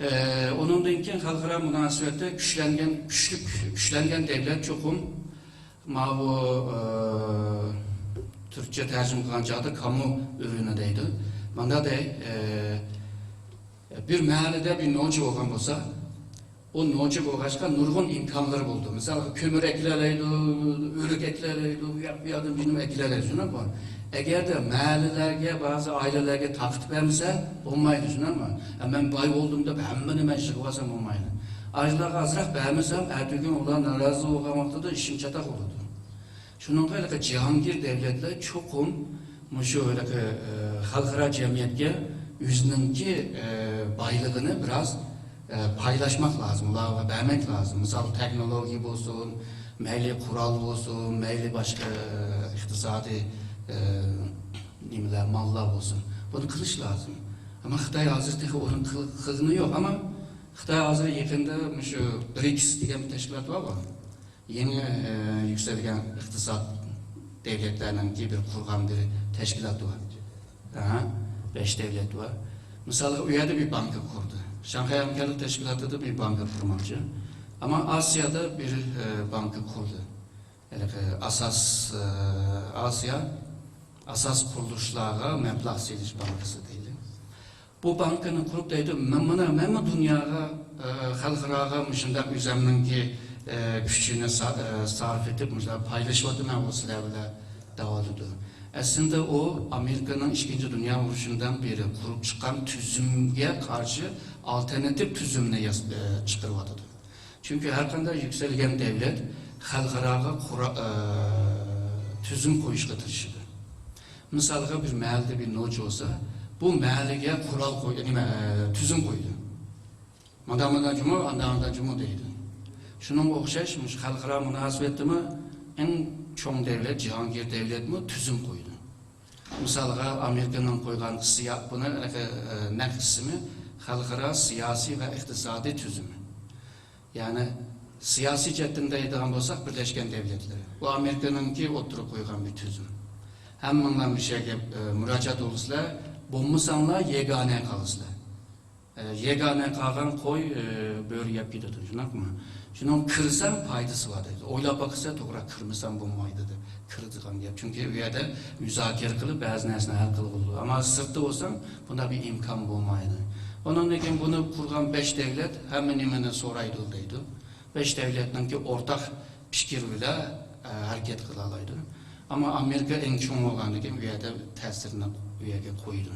ئە، ئۇنىڭدىن كېيىن خەلقئارا مۇناسىۋەتتە كۈچلەنگەن، كۈچلۈك، كۈچلەنگەن دۆلەت چوقۇم ماۋۇ، ئە، تۈركچە تەرجىمە قىلغان چاغدا كامۇ ئۆرۈنى دەيدۇ. ماندا دەي، ئە، بىر مەھەللىدە بىر نوچى بولغان بولسا، ئۇ نوچى بولغاچقا نۇرغۇن ئىمكانلىرى بولىدۇ. مىسالغا، كۆمۈر ئەكىلەلەيدۇ، ئۆرۈك ئەكىلەلەيدۇ، ئۇ ياق، بۇ ياقتىن بىلمە ئەكىلەلەيدۇ، شۇنداقمۇ؟ ئەگەردە مەھەللىلەرگە، بەزى ئائىلىلەرگە تارقىتىپ بەرمىسە، بولمايدۇ، شۇنداقمۇ؟ ئە، مەن باي بولدۇم دەپ ھەممىنى مەن يىغىۋالسام بولمايدۇ. ئاجىزلارغا ئازراق بەرمىسەم، ئەتىگۈن ئۇلار نارازى بولغان ۋاقتىدا ئىشىم چاتاق بولىدۇ. شۇنىڭغا ھېلىقى جاھانگىر دۆلەتلەر چوقۇم مۇشۇ ھېلىقى، ئە، خەلقئارا جەمئىيەتكە ئۆزىنىڭكى، ئە، بايلىقىنى بىراز، ئە، پايلاشماق لازىم، ئۇلارغا بەرمەك لازىم. مىسال، تېخنولوگىيە بولسۇن، مەيلى قورال بولسۇن، مەيلى باشقا، ئە، ئىقتىسادىي، ئە، نېمىلەر، ماللار بولسۇن، بۇنى قىلىش لازىم. ئەمما خىتاي ھازىر تېخى ئۇنى قىل-، قىلغىنى يوق. ئەمما خىتاي ھازىر يېقىندا مۇشۇ برىكس دېگەن بىر تەشكىلات بارغۇ. يېڭى، ئە، يۈكسەلگەن ئىقتىساد دۆلەتلەرنىڭكى بىر قۇرغان بىر تەشكىلات بار. ئەھە، بەش دۆلەت بار. مىسالغا، ئۇ يەردە بىر بانكا قۇردى. شاڭخەي ھەمكارلىق تەشكىلاتىدا بىر بانكا قۇرماقچى. ئەمما ئاسىيادا بىر، ئە، بانكا قۇردى. ھېلىقى ئاساس، ئە، ئاسىيا ئاساس قۇرۇلۇشلارغا مەبلەغ سېلىش بانكىسى دەيلى. بۇ بانكىنى قۇرۇپ دەيدۇ، مەن مانا، مەنمۇ دۇنياغا، ئە، خەلقئاراغا مۇشۇنداق ئۆزەمنىڭكى، ئە، كۈچىنى سا-، ئە، سارپ ئېتىپ، مۇشۇنداق پايلىشىۋاتىمەن ئۇ سىلەر بىلەن دەۋاتىدۇ. ئەسلىندە ئۇ ئامېرىكىنىڭ ئىككىنچى دۇنيا ئۇرۇشىدىن بېرى قۇرۇپ چىققان تۈزۈمگە قارشى ئالتېرناتىپ تۈزۈمنى ياس-، ئە، چىقىرىۋاتىدۇ. چۈنكى ھەرقانداق يۈكسەلگەن دۆلەت خەلقئاراغا قورا-، ئە، تۈزۈم قويۇشقا تىرىشىدۇ. مىسالغا، بىر مەھەللىدە بىر نوچى بولسا، بۇ مەھەللىگە قورال قوي-، نېمە، ئە، تۈزۈم قويىدۇ. مانداق، مانداق جۇمۇ، ئانداق، ئانداق جۇمۇ دەيدۇ. شۇنىڭغا ئوخشاش، مۇشۇ خەلقئارا مۇناسىۋەتتىمۇ ئەڭ چوڭ دۆلەت، جاھانگىر دۆلەتمۇ تۈزۈم قويىدۇ. مىسالغا، ئامېرىكىنىڭ قويغان سىيا-، بۇنى، ئە، نەق ئىسمى خەلقئارا سىياسىي ۋە ئىقتىسادىي تۈزۈمى. يەنى سىياسىي جەھەتتىن دەيدىغان بولساق، بىرلەشكەن دۆلەتلەر. بۇ ئامېرىكىنىڭكى ئوتتۇرىغا قويغان بىر تۈزۈم. ھەممىڭلار مۇشۇ يەرگە، ئە، مۇراجىئەت قىلىسىلەر، بولمىساڭلار يەگانە قالىسىلەر. ئە، يەگانە قالغان قوي، ئە، بۆرە يەپ كېتىدۇ، شۇنداقمۇ؟ شۇنىڭ كىرسەڭ پايدىسى بار دەيدۇ. ئويلاپ باقسا، توغرا، كىرمىسەڭ بولمايدۇ دەپ كىرىدىغان گەپ. چۈنكى ئۇ يەردە مۇزاكىرە قىلىپ، بەزى نەرسىنى ھەل قىلغىلى بولىدۇ. ئەمما سىرتتا بولساڭ، بۇنداق بىر ئىمكان بولمايدۇ. ئۇنىڭدىن كېيىن بۇنى قۇرغان بەش دۆلەت ھەممە نېمىنى سورايدۇ دەيدۇ. بەش دۆلەتنىڭكى ئورتاق پىكىر بىلەن، ئە، ھەرىكەت قىلالايدۇ. ئەمما ئامېرىكا ئەڭ چوڭ بولغاندىكىن، ئۇ يەردە تەسىرىنى ئۇ يەرگە قويىدۇ.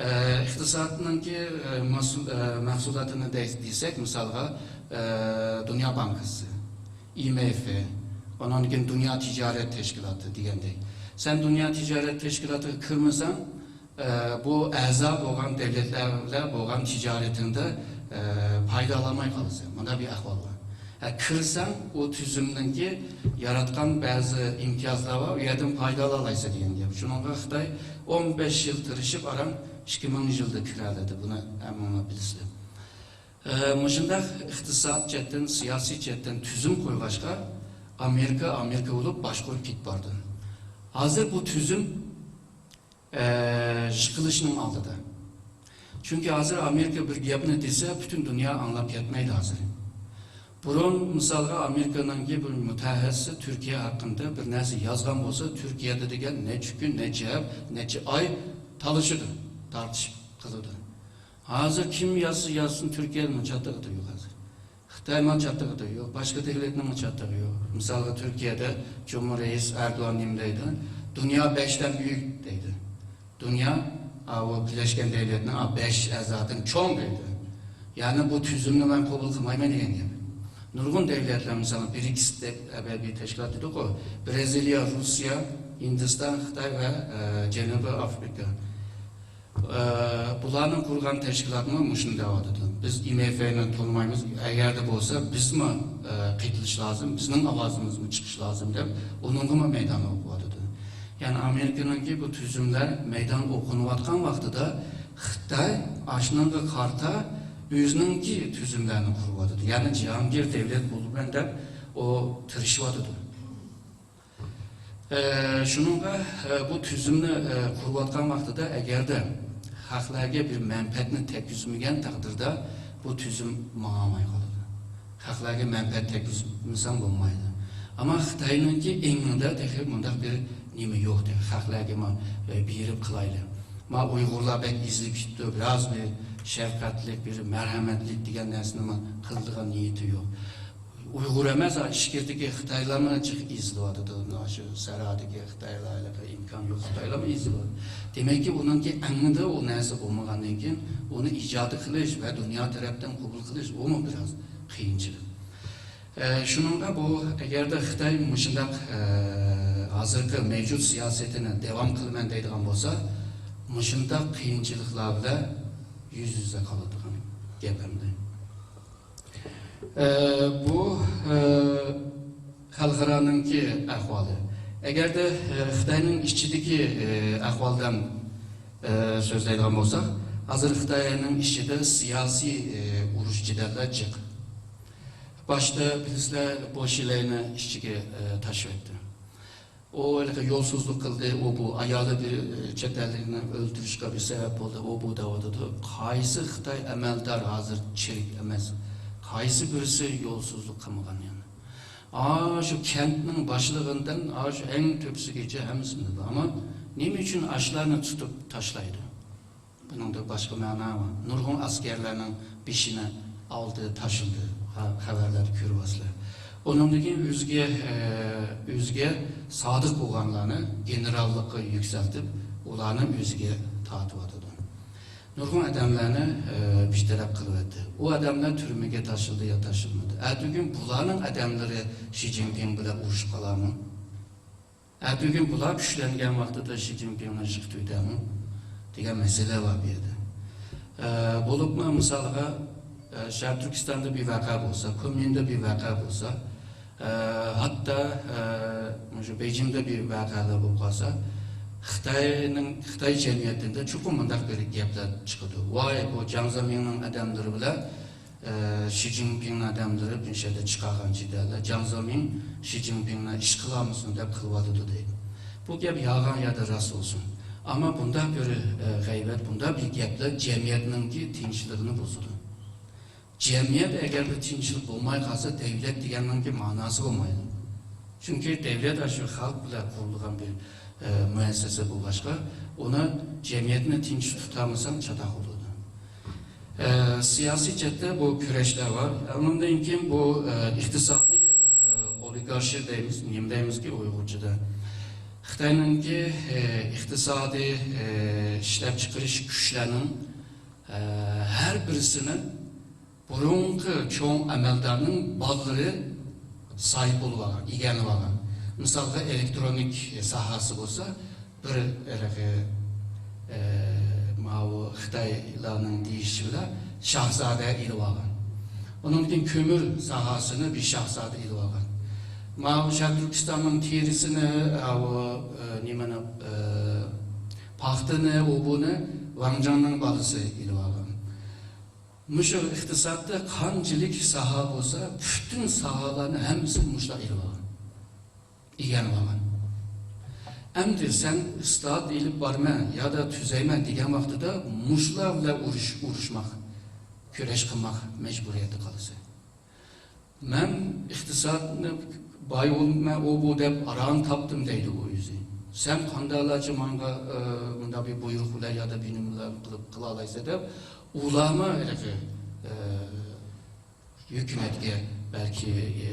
ئە، ئىقتىسادنىڭكى، ئە، ماسۇل-، ئە، مەھسۇلاتىنى دەي-، دېسەك، مىسالغا، ئە، دۇنيا بانكىسى، ئاي ئېم ئېف، ئۇنىڭدىن كېيىن دۇنيا تىجارەت تەشكىلاتى دېگەندەك. سەن دۇنيا تىجارەت تەشكىلاتىغا كىرمىسەڭ، ئە، بۇ ئەزا بولغان دۆلەتلەر بىلەن بولغان تىجارىتىڭدە، ئە، پايدىلانالماي قالىسەن. مۇنداق بىر ئەھۋال بار. ھە، كىرسەڭ، ئۇ تۈزۈمنىڭكى ياراتقان بەزى ئىمتىيازلار بار، ئۇ يەردىن پايدىلالايسەن دېگەن گەپ. شۇنىڭغا خىتاي ئون بەش يىل تىرىشىپ، ئاران ئىككى مىڭ يىلدا كىرەلىدى. بۇنى ھەممىڭلار بىلىسىلەر. ئە، مۇشۇنداق ئىقتىساد جەھەتتىن، سىياسىي جەھەتتىن تۈزۈم قويغاچقا، ئامېرىكا ئامېرىكا بولۇپ باشقۇرۇپ كېتىپ بارىدۇ. ھازىر بۇ تۈزۈم ئە، يىقىلىشنىڭ ئالدىدا. چۈنكى ھازىر ئامېرىكا بىر گەپنى دېسە، پۈتۈن دۇنيا ئاڭلاپ كەتمەيدۇ ھازىر. بۇرۇن، مىسالغا، ئامېرىكىنىڭكى بىر مۇتەخەسسىسى تۈركىيە ھەققىدە بىر نەرسە يازغان بولسا، تۈركىيەدە دېگەن نەچچە كۈن، نەچچە ھەپ-، نەچچە ئاي تالىشىدۇ، تارتىشىپ قىلىدۇ. ھازىر كىم يازسا يازسۇن، تۈركىيەنىڭ چاتىقىدا يوق ھازىر. خىتاينىڭ چاتىقىدا يوق، باشقا دۆلەتنىڭ چاتىقى يوق. مىسالغا، تۈركىيەدە جۇمھۇر رەئىس ئەردوغان نېمە دەيدۇ؟ دۇنيا بەشتىن بۈيۈك دەيدۇ. دۇنيا، ئاۋۇ بىرلەشكەن دۆلەتنىڭ، ئا، بەش ئەزادىن چوڭ دەيدۇ. يەنى بۇ تۈزۈمنى مەن قوبۇل قىلمايمەن دېگەن گەپ. نۇرغۇن دۆلەتلەر، مىسالغا، برىكس دەپ ئەبەدىي تەشكىلات دېدۇققۇ، برازىلىيە، روسىيە، ھىندىستان، خىتاي ۋە، ئە، جەنۇبىي ئافرىقا. ئە، بۇلارنىڭ قۇرغان تەشكىلاتىمۇ مۇشۇنى دەۋاتىدۇ. بىز ئاي ئېم ئېف نى تونۇمايمىز، ئەگەردە بولسا بىزمۇ، ئە، قېتىلىش لازىم، بىزنىڭ ئاۋازىمىزمۇ چىقىش لازىم دەپ ئۇنىڭغىمۇ مەيدان ئوقۇۋاتىدۇ. يەنى ئامېرىكىنىڭكى بۇ تۈزۈملەر مەيدان ئوقۇنۇۋاتقان ۋاقتىدا خىتاي ئاشۇنىڭغا قارىتا ئۆزىنىڭكى تۈزۈملەرنى قۇرۇۋاتىدۇ. يەنى جاھانگىر دەۋلەت بولىمەن دەپ ئۇ تىرىشىۋاتىدۇ. ئە، شۇنىڭغا، ئە، بۇ تۈزۈمنى، ئە، قۇرۇۋاتقان ۋاقتىدا ئەگەردە خەقلەرگە بىر مەنپەئەتنى تەگكۈزمىگەن تەقدىردە بۇ تۈزۈم ماڭالماي قالىدۇ. خەقلەرگە مەنپەئەت تەگكۈزمىسەڭ بولمايدۇ. ئەمما خىتاينىڭكى ئېڭىدا تېخى مۇنداق بىر نېمە يوق، تېخى خەقلەرگە ما، ئە، بېرىپ قىلايلى. ما ئۇيغۇرلار بەك ئېزىلىپ كېتىپتۇ، بىراز بىر شەپقەتلىك، بىر مەرھەمەتلىك دېگەن نەرسىنى ما قىلىدىغان نىيىتى يوق. ئۇيغۇر ئەمەس، ئىچكىرىدىكى خىتايلارمۇ جىق ئېزىلىۋاتىدۇ. شۇ سەھرادىكى خىتايلار، ھېلىقى ئىمكان يوق خىتايلارمۇ ئېزىلىۋاتىدۇ. دېمەككى، ئۇنىڭكى ئەڭىدە ئۇ نەرسە بولمىغاندىن كېيىن، ئۇنى ئىجادىي قىلىش ۋە دۇنيا تەرەپتىن قوبۇل قىلىش، ئۇمۇ بىراز قىيىنچىلىق. ئە، شۇنىڭغا بۇ، ئەگەردە خىتاي مۇشۇنداق، ئە، ھازىرقى مەۋجۇت سىياسىتىنى داۋام قىلىمەن دەيدىغان بولسا، مۇشۇنداق قىيىنچىلىقلار بىلەن يۈز يۈزە قالىدىغان گەپ ئەمدى. ئە، بۇ، ئە، خەلقئارانىڭكى ئەھۋالى. ئەگەردە، ئە، خىتاينىڭ ئىچىدىكى، ئە، ئەھۋالدىن، ئە، سۆزلەيدىغان بولساق، ھازىر خىتاينىڭ ئىچىدە سىياسىي، ئە، ئۇرۇش جېدەللەر جىق. باشتا بىلىسىلەر، بوشىلەينى ئىچىگە، ئە، تاشلىۋەتتى. ئۇ ھېلىقى يولسۇزلۇق قىلدى، ئۇ بۇ ئايالى بىر، ئە، چەت ئەللىكنى ئۆلتۈرۈشكە بىر سەۋەب بولدى، ئۇ بۇ دەۋاتىدۇ. قايسى خىتاي ئەمەلدار ھازىر چىرىك ئەمەس؟ قايسى بىرسى يولسۇزلۇق قىلمىغان يەنە؟ ئاشۇ كەنتنىڭ باشلىقىدىن ئاشۇ ئەڭ تۆپىسىگىچە ھەممىسىنى بىلىدۇ. ئەمما نېمە ئۈچۈن ئاشۇلارنى تۇتۇپ تاشلايدۇ؟ بۇنىڭدا باشقا مەنا بار. نۇرغۇن ئەسكەرلەرنىڭ بېشىنى ئالدى، تاشلىدى. خە-، خەۋەرلەردە كۆرۈۋاتىسىلەر. ئۇنىڭدىن كېيىن ئۆزىگە، ئە، ئۆزىگە سادىق بولغانلارنى گېنېراللىققا يۈكسەلتىپ، ئۇلارنى ئۆزىگە تارتىۋاتىدۇ. نۇرغۇن ئادەملەرنى، ئە، بىتەرەپ قىلىۋەتتى. ئۇ ئادەملەر تۈرمىگە تاشلىدى يا تاشلىمىدى. ئەتىگۈن بۇلارنىڭ ئادەملىرى شى جىنپىڭ بىلەن ئۇرۇشۇپ قالارمۇ؟ ئەتىگۈن بۇلار كۈچلەنگەن ۋاقتىدا شى جىنپىڭنى يىقىتىۋېتەرمۇ دېگەن مەسىلە بار بۇ يەردە. ئە، بولۇپمۇ مىسالغا، ئە، شەرقىي تۈركىستاندا بىر ۋەقە بولسا، كۇنمىندا بىر ۋەقە بولسا، ئە، ھەتتا، ئە، مۇشۇ بېيجىڭدا بىر ۋەقەلەر بولۇپ قالسا، خىتاينىڭ، خىتاي جەمئىيىتىدە چوقۇم مۇنداق بىر گەپلەر چىقىدۇ. ۋاي، بۇ جاڭ زېمىڭنىڭ ئادەملىرى بىلەن ئە، شى جىنپىڭنىڭ ئادەملىرى مۇشۇ يەردە چىقارغان جېدەللەر، جاڭ زېمىڭ شى جىنپىڭنى ئىش قىلالمىسۇن دەپ قىلىۋاتىدۇ دەيدۇ. بۇ گەپ يالغان يا رەست بولسۇن. ئەمما بۇنداق بىر، ئە، غەيۋەت، بۇنداق بىر گەپلەر جەمئىيەتنىڭكى تىنچلىقىنى بۇزىدۇ. جەمئىيەت ئەگەردە تىنچلىق بولماي قالسا، دەۋلەت دېگەننىڭكى ماناسى بولمايدۇ. چۈنكى دەۋلەت ئاشۇ خەلق بىلەن قۇرۇلغان بىر، ئە، مۇئەسسەسە بولغاچقا، ئۇنى جەمئىيەتنى تىنچ تۇتالمىساڭ چاتاق بولىدۇ. ئە، سىياسىي جەھەتتە بۇ كۈرەشلەر بار. ئۇنىڭدىن كېيىن بۇ، ئە، ئىقتىسادىي، ئە، ئولىگارشىيە دەيمىز، نېمە دەيمىزكى ئۇيغۇرچىدا؟ خىتاينىڭكى، ئە، ئىقتىسادىي، ئە، ئىشلەپچىقىرىش كۈچلەرنىڭ، ئە، ھەر بىرسىنى بۇرۇنقى چوڭ ئەمەلدارنىڭ بالىلىرى ساھىب بولۇپ ئالغان، ئىگىلەپ ئالغان. مىسالغا، ئېلېكترونىك ساھەسى بولسا، بىر ھېلىقى، ئە، ماۋۇ خىتايلارنىڭ دېيىشى بىلەن شاھزادە ئېلىپ ئالغان. ئۇنىڭدىن كېيىن كۆمۈر ساھەسىنى بىر شاھزادە ئېلىپ ئالغان. ماۋۇ شەرقىي تۈركىستاننىڭ تېرىسىنى، ئاۋۇ، ئە، نېمىنى، ئە، پاختىنى، ئۇ بۇنى ۋاڭ جاڭنىڭ بالىسى ئېلىپ ئالغان. مۇشۇ ئىقتىسادتا قانچىلىك ساھە بولسا، پۈتۈن ساھەلەرنى ھەممىسىنى مۇشۇلار ئېلىپ ئالغان، ئىگىلەپ ئالغان. ئەمدى سەن ئىسلاھات ئېلىپ بارىمەن يادا تۈزەيمەن دېگەن ۋاقتىدا مۇشۇلار بىلەن ئۇرۇش، ئۇرۇشماق، كۈرەش قىلماق مەجبۇرىيەتتە قالىسەن. مەن ئىقتىسادنى باي بولىمەن، ئۇ بۇ دەپ ئاران تاپتىم دەيدۇ ئۇ ئۆزى. سەن قانداقلارچە ماڭا، ئە، مۇنداق بىر بۇيرۇق بىلەن يادا بىر نېمىلەر قىلىپ قىلالايسەن دەپ ئۇلارمۇ ھېلىقى، ئە، ھۆكۈمەتكە بەلكى، ئە،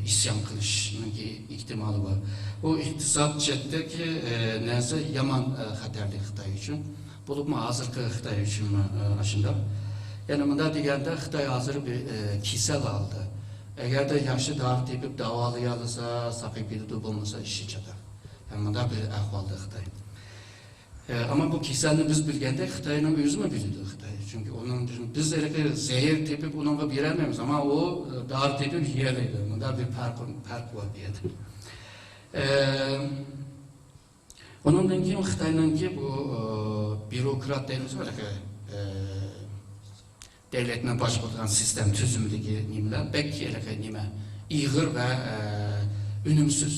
ئىسيان قىلىشنىڭكى ئېھتىمالى بار. بۇ ئىقتىساد جەھەتتىكى، ئە، نەرسە يامان، ئە، خەتەرلىك خىتاي ئۈچۈن. بولۇپمۇ ھازىرقى خىتاي ئۈچۈنمۇ، ئە، ئاشۇنداق. يەنى مۇنداق دېگەندە، خىتاي ھازىر بىر، ئە، كېسەل ھالدا. ئەگەردە ياخشى دارى تېپىپ داۋالىيالىسا، ساقىيىپ كېتىدۇ، بولمىسا ئىشى چاتاق. يەنى مۇنداق بىر ئەھۋالدا خىتاي. ئە، ئەمما بۇ كېسەلنى بىز بىلگەندەك، خىتاينىڭ ئۆزىمۇ بىلىدۇ خىتاي. چۈنكى ئۇنىڭ بىز ھېلىقى زەھەر تېپىپ ئۇنىڭغا بېرەلمەيمىز، ئەمما ئۇ، ئە، دارى تېپىپ يېيەلەيدۇ. مۇنداق بىر پەرق، پەرق بار بۇ يەردە. ئە، ئۇنىڭدىن كېيىن خىتاينىڭكى بۇ، ئە، بيۇروكرات دەيمىز، ھېلىقى، ئە، دۆلەتنى باشقۇرىدىغان سىستېما تۈزۈمىدىكى نېمىلەر بەك ھېلىقى نېمە، ئېغىر ۋە، ئە، ئۈنۈمسىز.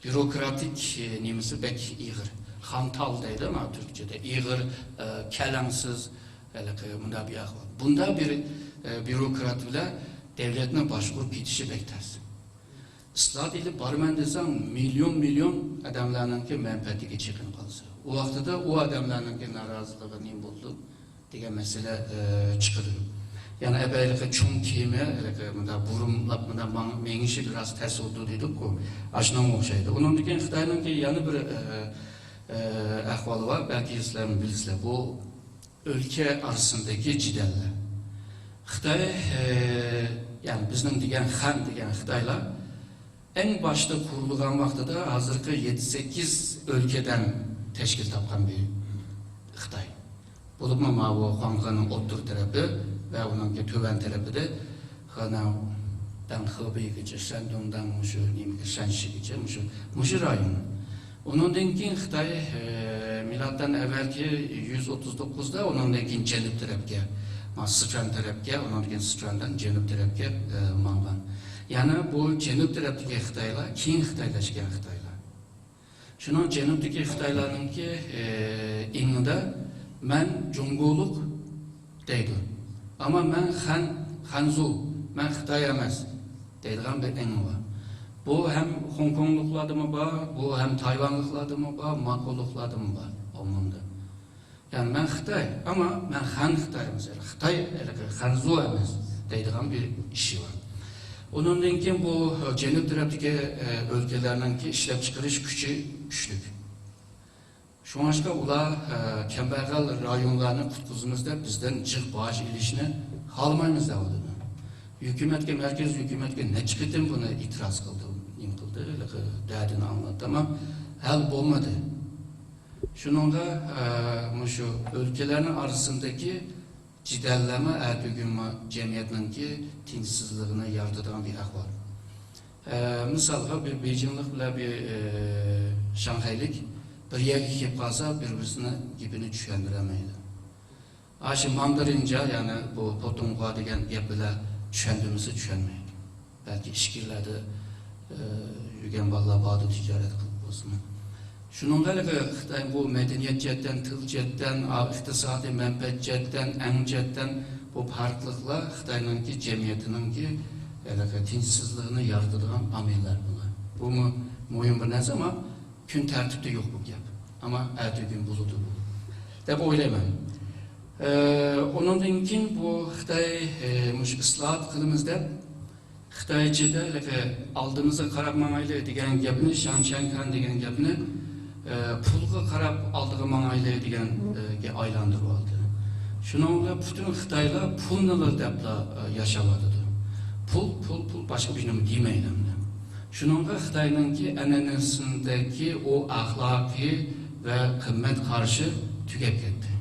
بيۇروكراتىك، ئە، نېمىسى بەك ئېغىر. خانتال دەيدۇ، مانا تۈركچىدە. ئېغىر، ئە، كەلەڭسىز، ھېلىقى مۇنداق بىر ئەھۋال. بۇنداق بىر، ئە، بيۇروكرات بىلەن دۆلەتنى باشقۇرۇپ كېتىشى بەك تەس. ئىسلاھات ئېلىپ بارىمەن دېسەڭ، مىليون، مىليون ئادەملەرنىڭكى مەنپەئەتىگە چېقىنىپ قالسا، ئۇ ۋاقتىدا ئۇ ئادەملەرنىڭكى نارازىلىقى نېمە بولىدۇ دېگەن مەسىلە، ئە، چىقىدۇ. يەنە ئەبەلىكى چوڭ كېمە، ھېلىقى مۇنداق بۇرۇملاپ مۇنداق ماڭ-، مېڭىشى بىراز تەس بولىدۇ دېدۇققۇ. ئاشۇنىڭغا ئوخشايدۇ. ئۇنىڭدىن كېيىن خىتاينىڭكى يەنە بىر، ئە، ئە، ئەھۋالى بار، بەلكى سىلەرمۇ بىلىسىلەر. بۇ ئۆلكە ئارىسىدىكى جېدەللەر. خىتاي، ئە، يەنى بىزنىڭ دېگەن خەن دېگەن خىتايلار ئەڭ باشتا قۇرۇلغان ۋاقتىدا ھازىرقى يەتتە سەككىز ئۆلكىدىن تەشكىل تاپقان بىر خىتاي. بولۇپمۇ ماۋۇ خۇاڭخېنىڭ ئوتتۇرا تەرىپى ۋە ئۇنىڭكى تۆۋەن تەرىپىدە خېنەن، دەڭ خېبېيگىچە، شەندۇڭدىن مۇشۇ نېمىگە، شەنشىگىچە مۇشۇ، مۇشۇ رايون. ئۇنىڭدىن كېيىن خىتاي، ئە، مىلادتىن ئەۋۋەلكى يۈز ئوتتۇز توققۇزدا، ئۇنىڭدىن كېيىن جەنۇب تەرەپكە، ما، سىچۈەن تەرەپكە، ئۇنىڭدىن كېيىن سىچۈەندىن جەنۇب تەرەپكە، ئە، ماڭغان. يەنى بۇ جەنۇب تەرەپتىكى خىتايلار، كېيىن خىتايلاشقان خىتايلار. شۇنىڭ جەنۇبتىكى خىتايلارنىڭكى، ئى، ئېڭىدا مەن جۇڭگولۇق دەيدۇ. ئەمما مەن خەن، خەنزۇ، مەن خىتاي ئەمەس دەيدىغان بىر ئېڭى بار. بۇ ھەم خوڭكوڭلۇقلاردىمۇ بار، بۇ ھەم تايۋانلىقلاردىمۇ بار، ماقۇللۇقلاردىمۇ بار ئومۇمدا. يەنى مەن خىتاي، ئەمما مەن خەن خىتاي ئەمەس، خىتاي، خەنزۇ ئەمەس دەيدىغان بىر ئىشى بار. ئۇنىڭدىن كېيىن بۇ جەنۇب تەرەپتىكى، ئە، ئۆلكىلەرنىڭكى ئىشلەپچىقىرىش كۈچى كۈچلۈك. شۇڭلاشقا ئۇلار، ئە، كەمبەغەل رايونلارنى قۇتقۇزىمىز دەپ بىزدىن جىق باج ئېلىشنى خالىمايمىز دەۋاتىدۇ. ھۆكۈمەتكە، مەركەز ھۆكۈمەتكە نەچچە قېتىم بۇنى ئېتىراز قىلدى، نېمە قىلدى، ھېلىقى دەردىنى ئاڭلاتتى، ئەمما ھەل بولمىدى. شۇنىڭغا، ئە، مۇشۇ ئۆلكىلەرنىڭ ئارىسىندىكى جېدەللەرمۇ ئەتىگۈنمۇ جەمئىيەتنىڭكى تىنچسىزلىقىنى يارىتىدىغان بىر ئەھۋال. ئە، مىسالغا، بىر بېيجىڭلىق بىلەن بىر، ئە، شاڭخەيلىك بىر يەرگە كېلىپ قالسا، بىر-بىرسىنىڭ گېپىنى چۈشەندۈرەلمەيدۇ. ئاشۇ ماندارىنجا، يەنى بۇ پوتۇڭخۇا دېگەن گەپ بىلەن چۈشەندۈرمىسە چۈشەنمەيدۇ. بەلكى ئىچكىرىلەردە، ئى، يۈرگەن بالىلار باردۇ، تىجارەت قىلىپ بولسىمۇ. شۇنىڭغا ھېلىقى خىتاي بۇ مەدەنىيەت جەھەتتىن، تىل جەھەتتىن، ئا، ئىقتىسادىي مەنپەئەت جەھەتتىن، ئەڭ جەھەتتىن بۇ پەرقلىقلار خىتاينىڭكى جەمئىيىتىنىڭكى ھېلىقى تىنچسىزلىقىنى يارىتىدىغان ئامىللار بۇلار. بۇمۇ مۇھىم بىر نەرسە، ئەمما كۈن تەرتىپتە يوق بۇ گەپ. ئەمما ئەتىگۈن بولىدۇ بۇ، دەپ ئويلايمەن. ئى، ئۇنىڭدىن كېيىن بۇ خىتاي، ئى، مۇشۇ ئىسلاھات قىلىمىز دەپ، خىتاي ئىچىدە ھېلىقى ئالدىمىزغا قاراپ ماڭايلى دېگەن گەپنى، شياڭ چياڭكان دېگەن گەپنى، ئى، پۇلغا قاراپ ئالدىغا ماڭايلى دېگەنگە ئايلاندۇرۇۋالدى. شۇنىڭ بىلەن پۈتۈن خىتايلار پۇلنىلا دەپلا، ئى، ياشاۋاتىدۇ. پۇل، پۇل، پۇل، باشقا بىر نېمە دېمەيلى ئەمدى. شۇنىڭغا خىتاينىڭكى ئەنئەنىسىندىكى ئۇ ئەخلاقىي ۋە قىممەت قارىشى تۈگەپ كەتتى.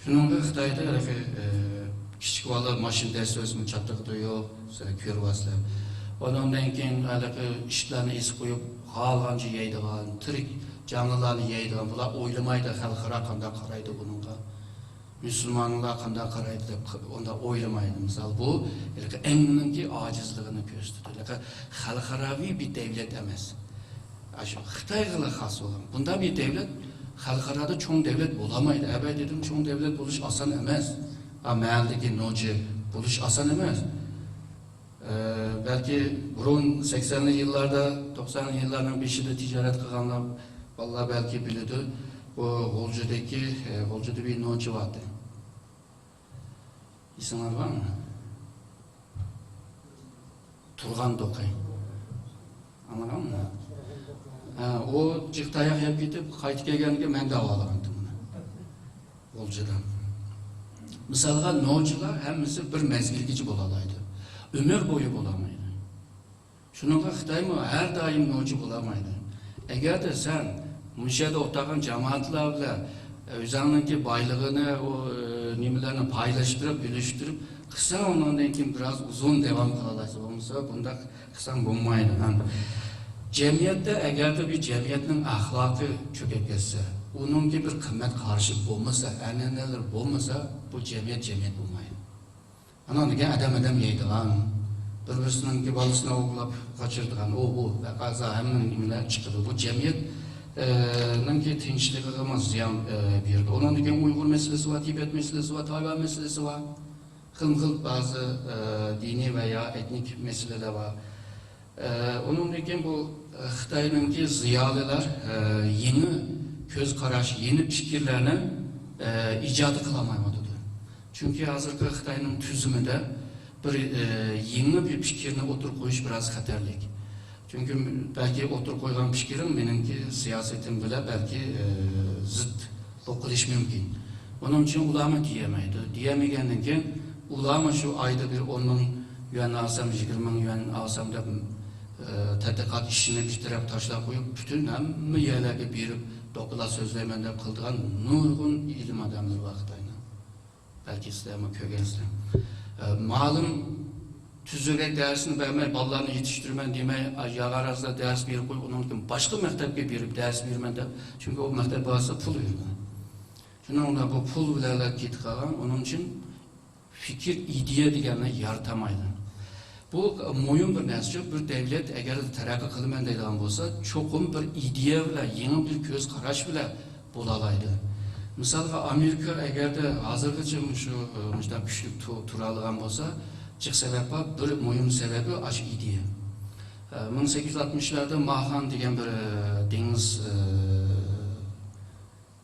شۇنىڭغا خىتايدا ھېلىقى، ئى، كىچىك بالىلار ماشىنا دەسسىۋەتسىمۇ چاتىقىدا يوق، سىلەر كۆرۈۋاتىسىلەر. ئۇنىڭدىن كېيىن ھېلىقى ئىتلارنى ئېسىپ قويۇپ، خالىغانچە يەيدىغان، تىرىك جانلىلارنى يەيدىغان، بۇلار ئويلىمايدۇ، خەلقئارا قانداق قارايدۇ بۇنىڭغا. مۇسۇلمانلار قانداق قارايدۇ دەپ ئۇنداق ئويلىمايدۇ. مىسال، بۇ ھېلىقى ئەڭنىڭكى ئاجىزلىقىنى كۆرسىتىدۇ. ھېلىقى خەلقئاراۋى بىر دەۋلەت ئەمەس. ئاشۇ خىتايغىلا خاس بولغان. بۇنداق بىر دەۋلەت خەلقئارادا چوڭ دەۋلەت بولالمايدۇ. ئەبەدىيدىن چوڭ دەۋلەت بولۇش ئاسان ئەمەس. ھا، مەھەللىدىكى نوچى بولۇش ئاسان ئەمەس. ئە، بەلكى بۇرۇن سەكسەنلىك يىللاردا، توقسانىنچى يىللارنىڭ بېشىدا تىجارەت قىلغانلار، بالىلار بەلكى بىلىدۇ. بۇ غۇلجىدىكى، ئە، غۇلجىدا بىر نوچى بارتى. ئېسىڭلاردا بارمۇ؟ تۇرغان توقى. ئاڭلىغانمۇ؟ ھە، ئۇ جىق تاياق يەپ كېتىپ، قايتىپ كەلگەندىن كېيىن مەن داۋالىغانتىم ئۇنى. غۇلجىدا. مىسالغا، نوچىلار ھەممىسى بىر مەزگىلگىچە بولالايدۇ. ئۆمۈر بويى بولالمايدۇ. شۇنىڭغا خىتايمۇ ھەر دائىم نوچى بولالمايدۇ. ئەگەردە سەن مۇشۇ يەردە ئولتۇرغان جامائەتلەر بىلەن ئۆزۈڭنىڭكى بايلىقىنى، ئۇ، نېمىلەرنى پايلاشتۇرۇپ، ئۈلۈشتۈرۈپ قىلساڭ، ئۇنىڭدىن كېيىن بىراز ئۇزۇن داۋام قىلالايسەن. بولمىسا بۇنداق قىلساڭ بولمايدۇ. ھەم جەمئىيەتتە ئەگەردە بىر جەمئىيەتنىڭ ئەخلاقى چۆكۈپ كەتسە، ئۇنىڭكى بىر قىممەت قارىشى بولمىسا، ئەنئەنىلىرى بولمىسا، بۇ جەمئىيەت جەمئىيەت بولمايدۇ. ئانىڭدىن كېيىن ئادەم ئادەم يەيدىغان، بىر-بىرسىنىڭكى بالىسىنى ئوغرىلاپ قاچىرىدىغان، ئۇ، بۇ ۋەقەزا ھەممە نېمىلەر چىقىدۇ. بۇ جەمئىيەت، ئە، نىڭكى تىنچلىقىغىمۇ زىيان، ئە، بېرىدۇ. ئۇنىڭدىن كېيىن ئۇيغۇر مەسىلىسى بار، تىبەت مەسىلىسى بار، تايۋان مەسىلىسى بار. خىلمۇ خىل بەزى، ئە، دىنىي ۋە يا ئېتنىك مەسىلىلەر بار. ئە، ئۇنىڭدىن كېيىن بۇ، ئە، خىتاينىڭكى زىيالىيلار، ئە، يېڭى كۆز قاراش، يېڭى پىكىرلەرنى، ئە، ئىجاد قىلالمايۋاتىدۇ. چۈنكى ھازىرقى خىتاينىڭ تۈزۈمىدە بىر، ئە، يېڭى بىر پىكىرنى ئوتتۇرىغا قويۇش بىراز خەتەرلىك. چۈنكى بەلكى ئوتتۇرىغا قويغان پىكرىڭ مېنىڭكى سىياسىتىم بىلەن بەلكى، ئە، زىت بولۇپ قېلىشى مۇمكىن. ئۇنىڭ ئۈچۈن ئۇلارمۇ دېيەلمەيدۇ. دېيەلمىگەندىن كېيىن ئۇلارمۇ شۇ ئايدا بىر ئون مىڭ يۈەن ئالسام، يىگىرمە مىڭ يۈەن ئالسام دەپ، ئە، تەتقىقات ئىشىنى بىر تەرەپ تاشلاپ قويۇپ، پۈتۈن ھەممە يەرلەرگە بېرىپ دوكلات سۆزلەيمەن دەپ قىلىدىغان نۇرغۇن ئىلىم ئادەملىرى بار خىتاينىڭ. بەلكى سىلەرمۇ كۆرگەنسىلەر. ئە، مالىم تۈزۈكرەك دەرسنى بەرمەي، بالىلارنى يېتىشتۈرىمەن دېمەي، ئا، ياغارازدا دەرس بېرىپ قويۇپ، ئۇنىڭدىن كېيىن باشقا مەكتەپكە بېرىپ دەرس بېرىمەن دەپ، چۈنكى ئۇ مەكتەپ بارسا پۇل بېرىدۇ. شۇنىڭ بىلەن بۇ پۇل بىلەنلا كېتىپ قالغان، ئۇنىڭ ئۈچۈن پىكىر، ئىدىيە دېگەننى يارىتالمايدۇ. بۇ مۇھىم بىر نەرسە، بىر دەۋلەت ئەگەر تەرەققىي قىلىمەن دەيدىغان بولسا، چوقۇم بىر ئىدىيە بىلەن، يېڭى بىر كۆز قاراش بىلەن بولالايدۇ. مىسالغا، ئامېرىكا ئەگەردە ھازىرغىچە مۇشۇ، مۇشۇنداق كۈچلۈك تۇ-، تۇرالىغان بولسا، جىق سەۋەب بار. بىر مۇھىم سەۋەبى ئاشۇ ئىدىيە. ئە، مىڭ سەككىز يۈز ئاتمىشلاردا ماخان دېگەن بىر، ئە، دېڭىز، ئە،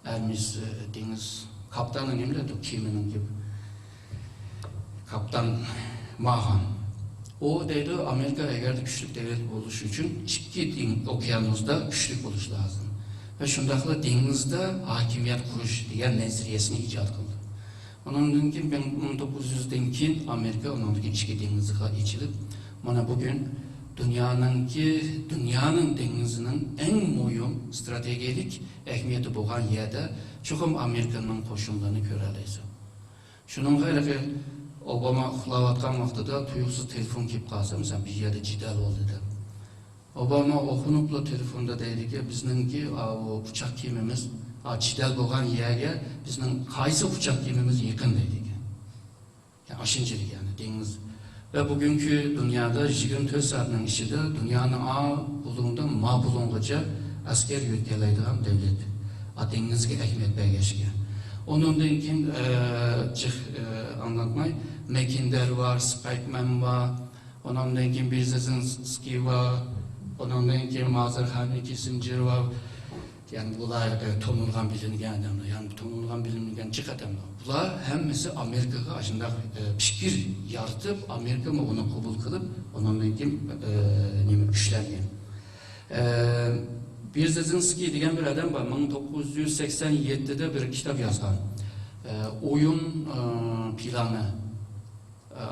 ئارمىيىسى، دېڭىز كاپىتانى نېمە دەيدۇ، كېمىنىڭكى كاپىتان ماخان. ئۇ دەيدۇ، ئامېرىكا ئەگەردە كۈچلۈك دەۋلەت بولۇش ئۈچۈن ئىككى دېڭ-، ئوكيانۇستا كۈچلۈك بولۇش لازىم. ۋە شۇنداقلا دېڭىزدا ھاكىمىيەت قۇرۇش دېگەن نەزەرىيەسىنى ئىجاد قىلدى. ئۇنىڭدىن كېيىن مىڭ، مىڭ توققۇز يۈزدىن كېيىن ئامېرىكا ئۇنىڭدىن كېيىن ئىچكى دېڭىزغا ئېچىلىپ، مانا بۈگۈن دۇنيانىڭكى، دۇنيانىڭ دېڭىزىنىڭ ئەڭ مۇھىم ستراتېگىيەلىك ئەھمىيىتى بولغان يەردە چوقۇم ئامېرىكىنىڭ قوشۇنلىرىنى كۆرەلەيسەن. شۇنىڭغا ھېلىقى ئوباما ئۇخلاۋاتقان ۋاقتىدا تۇيۇقسىز تېلېفون كېلىپ قالسا، مىسال، بىر يەردە جېدەل بولدى دەپ. ئوباما ئوخۇنۇپلا تېلېفوندا دەيدىكەن، بىزنىڭكى، ئاۋۇ ئۇچاق كېمىمىز، ئا، جېدەل بولغان يەرگە بىزنىڭ قايسى ئۇچاق كېمىمىز يېقىن دەيدىكەن. يەنى ئاشۇنچىلىك، يەنى دېڭىز. ۋە بۈگۈنكى دۇنيادا يىگىرمە تۆت سائەتنىڭ ئىچىدە دۇنيانىڭ ئا بۇلۇڭدىن ما بۇلۇڭغىچە ئەسكەر يۆتكەلەيدىغان دەۋلەت. ئا، دېڭىزگە ئەھمىيەت بەرگەچكە. ئۇنىڭدىن كېيىن، ئە، جىق، ئە، ئاڭلاتماي، مەككىندەر بار، سپايكمەن بار، ئۇنىڭدىن كېيىن بېرېزىنسكىي بار، ئۇنىڭدىن كېيىن ھازىر ھېنرى كىسسىنجېر بار. يەنى بۇلار، ئە، تونۇلغان، بىلىنگەن ئادەملەر، يەنى تونۇلغان، بىلىنگەن جىق ئادەملەر. بۇلار ھەممىسى ئامېرىكىغا ئاشۇنداق، ئە، پىكىر يارىتىپ، ئامېرىكىمۇ ئۇنى قوبۇل قىلىپ، ئۇنىڭدىن كېيىن، ئە، نېمە، كۈچلەنگەن. ئە، بېرېزىنسكىي دېگەن بىر ئادەم بار، مىڭ توققۇز يۈز سەكسەن يەتتىدە بىر كىتاب يازغان. ئە، ئويۇن، ئە، پىلانى.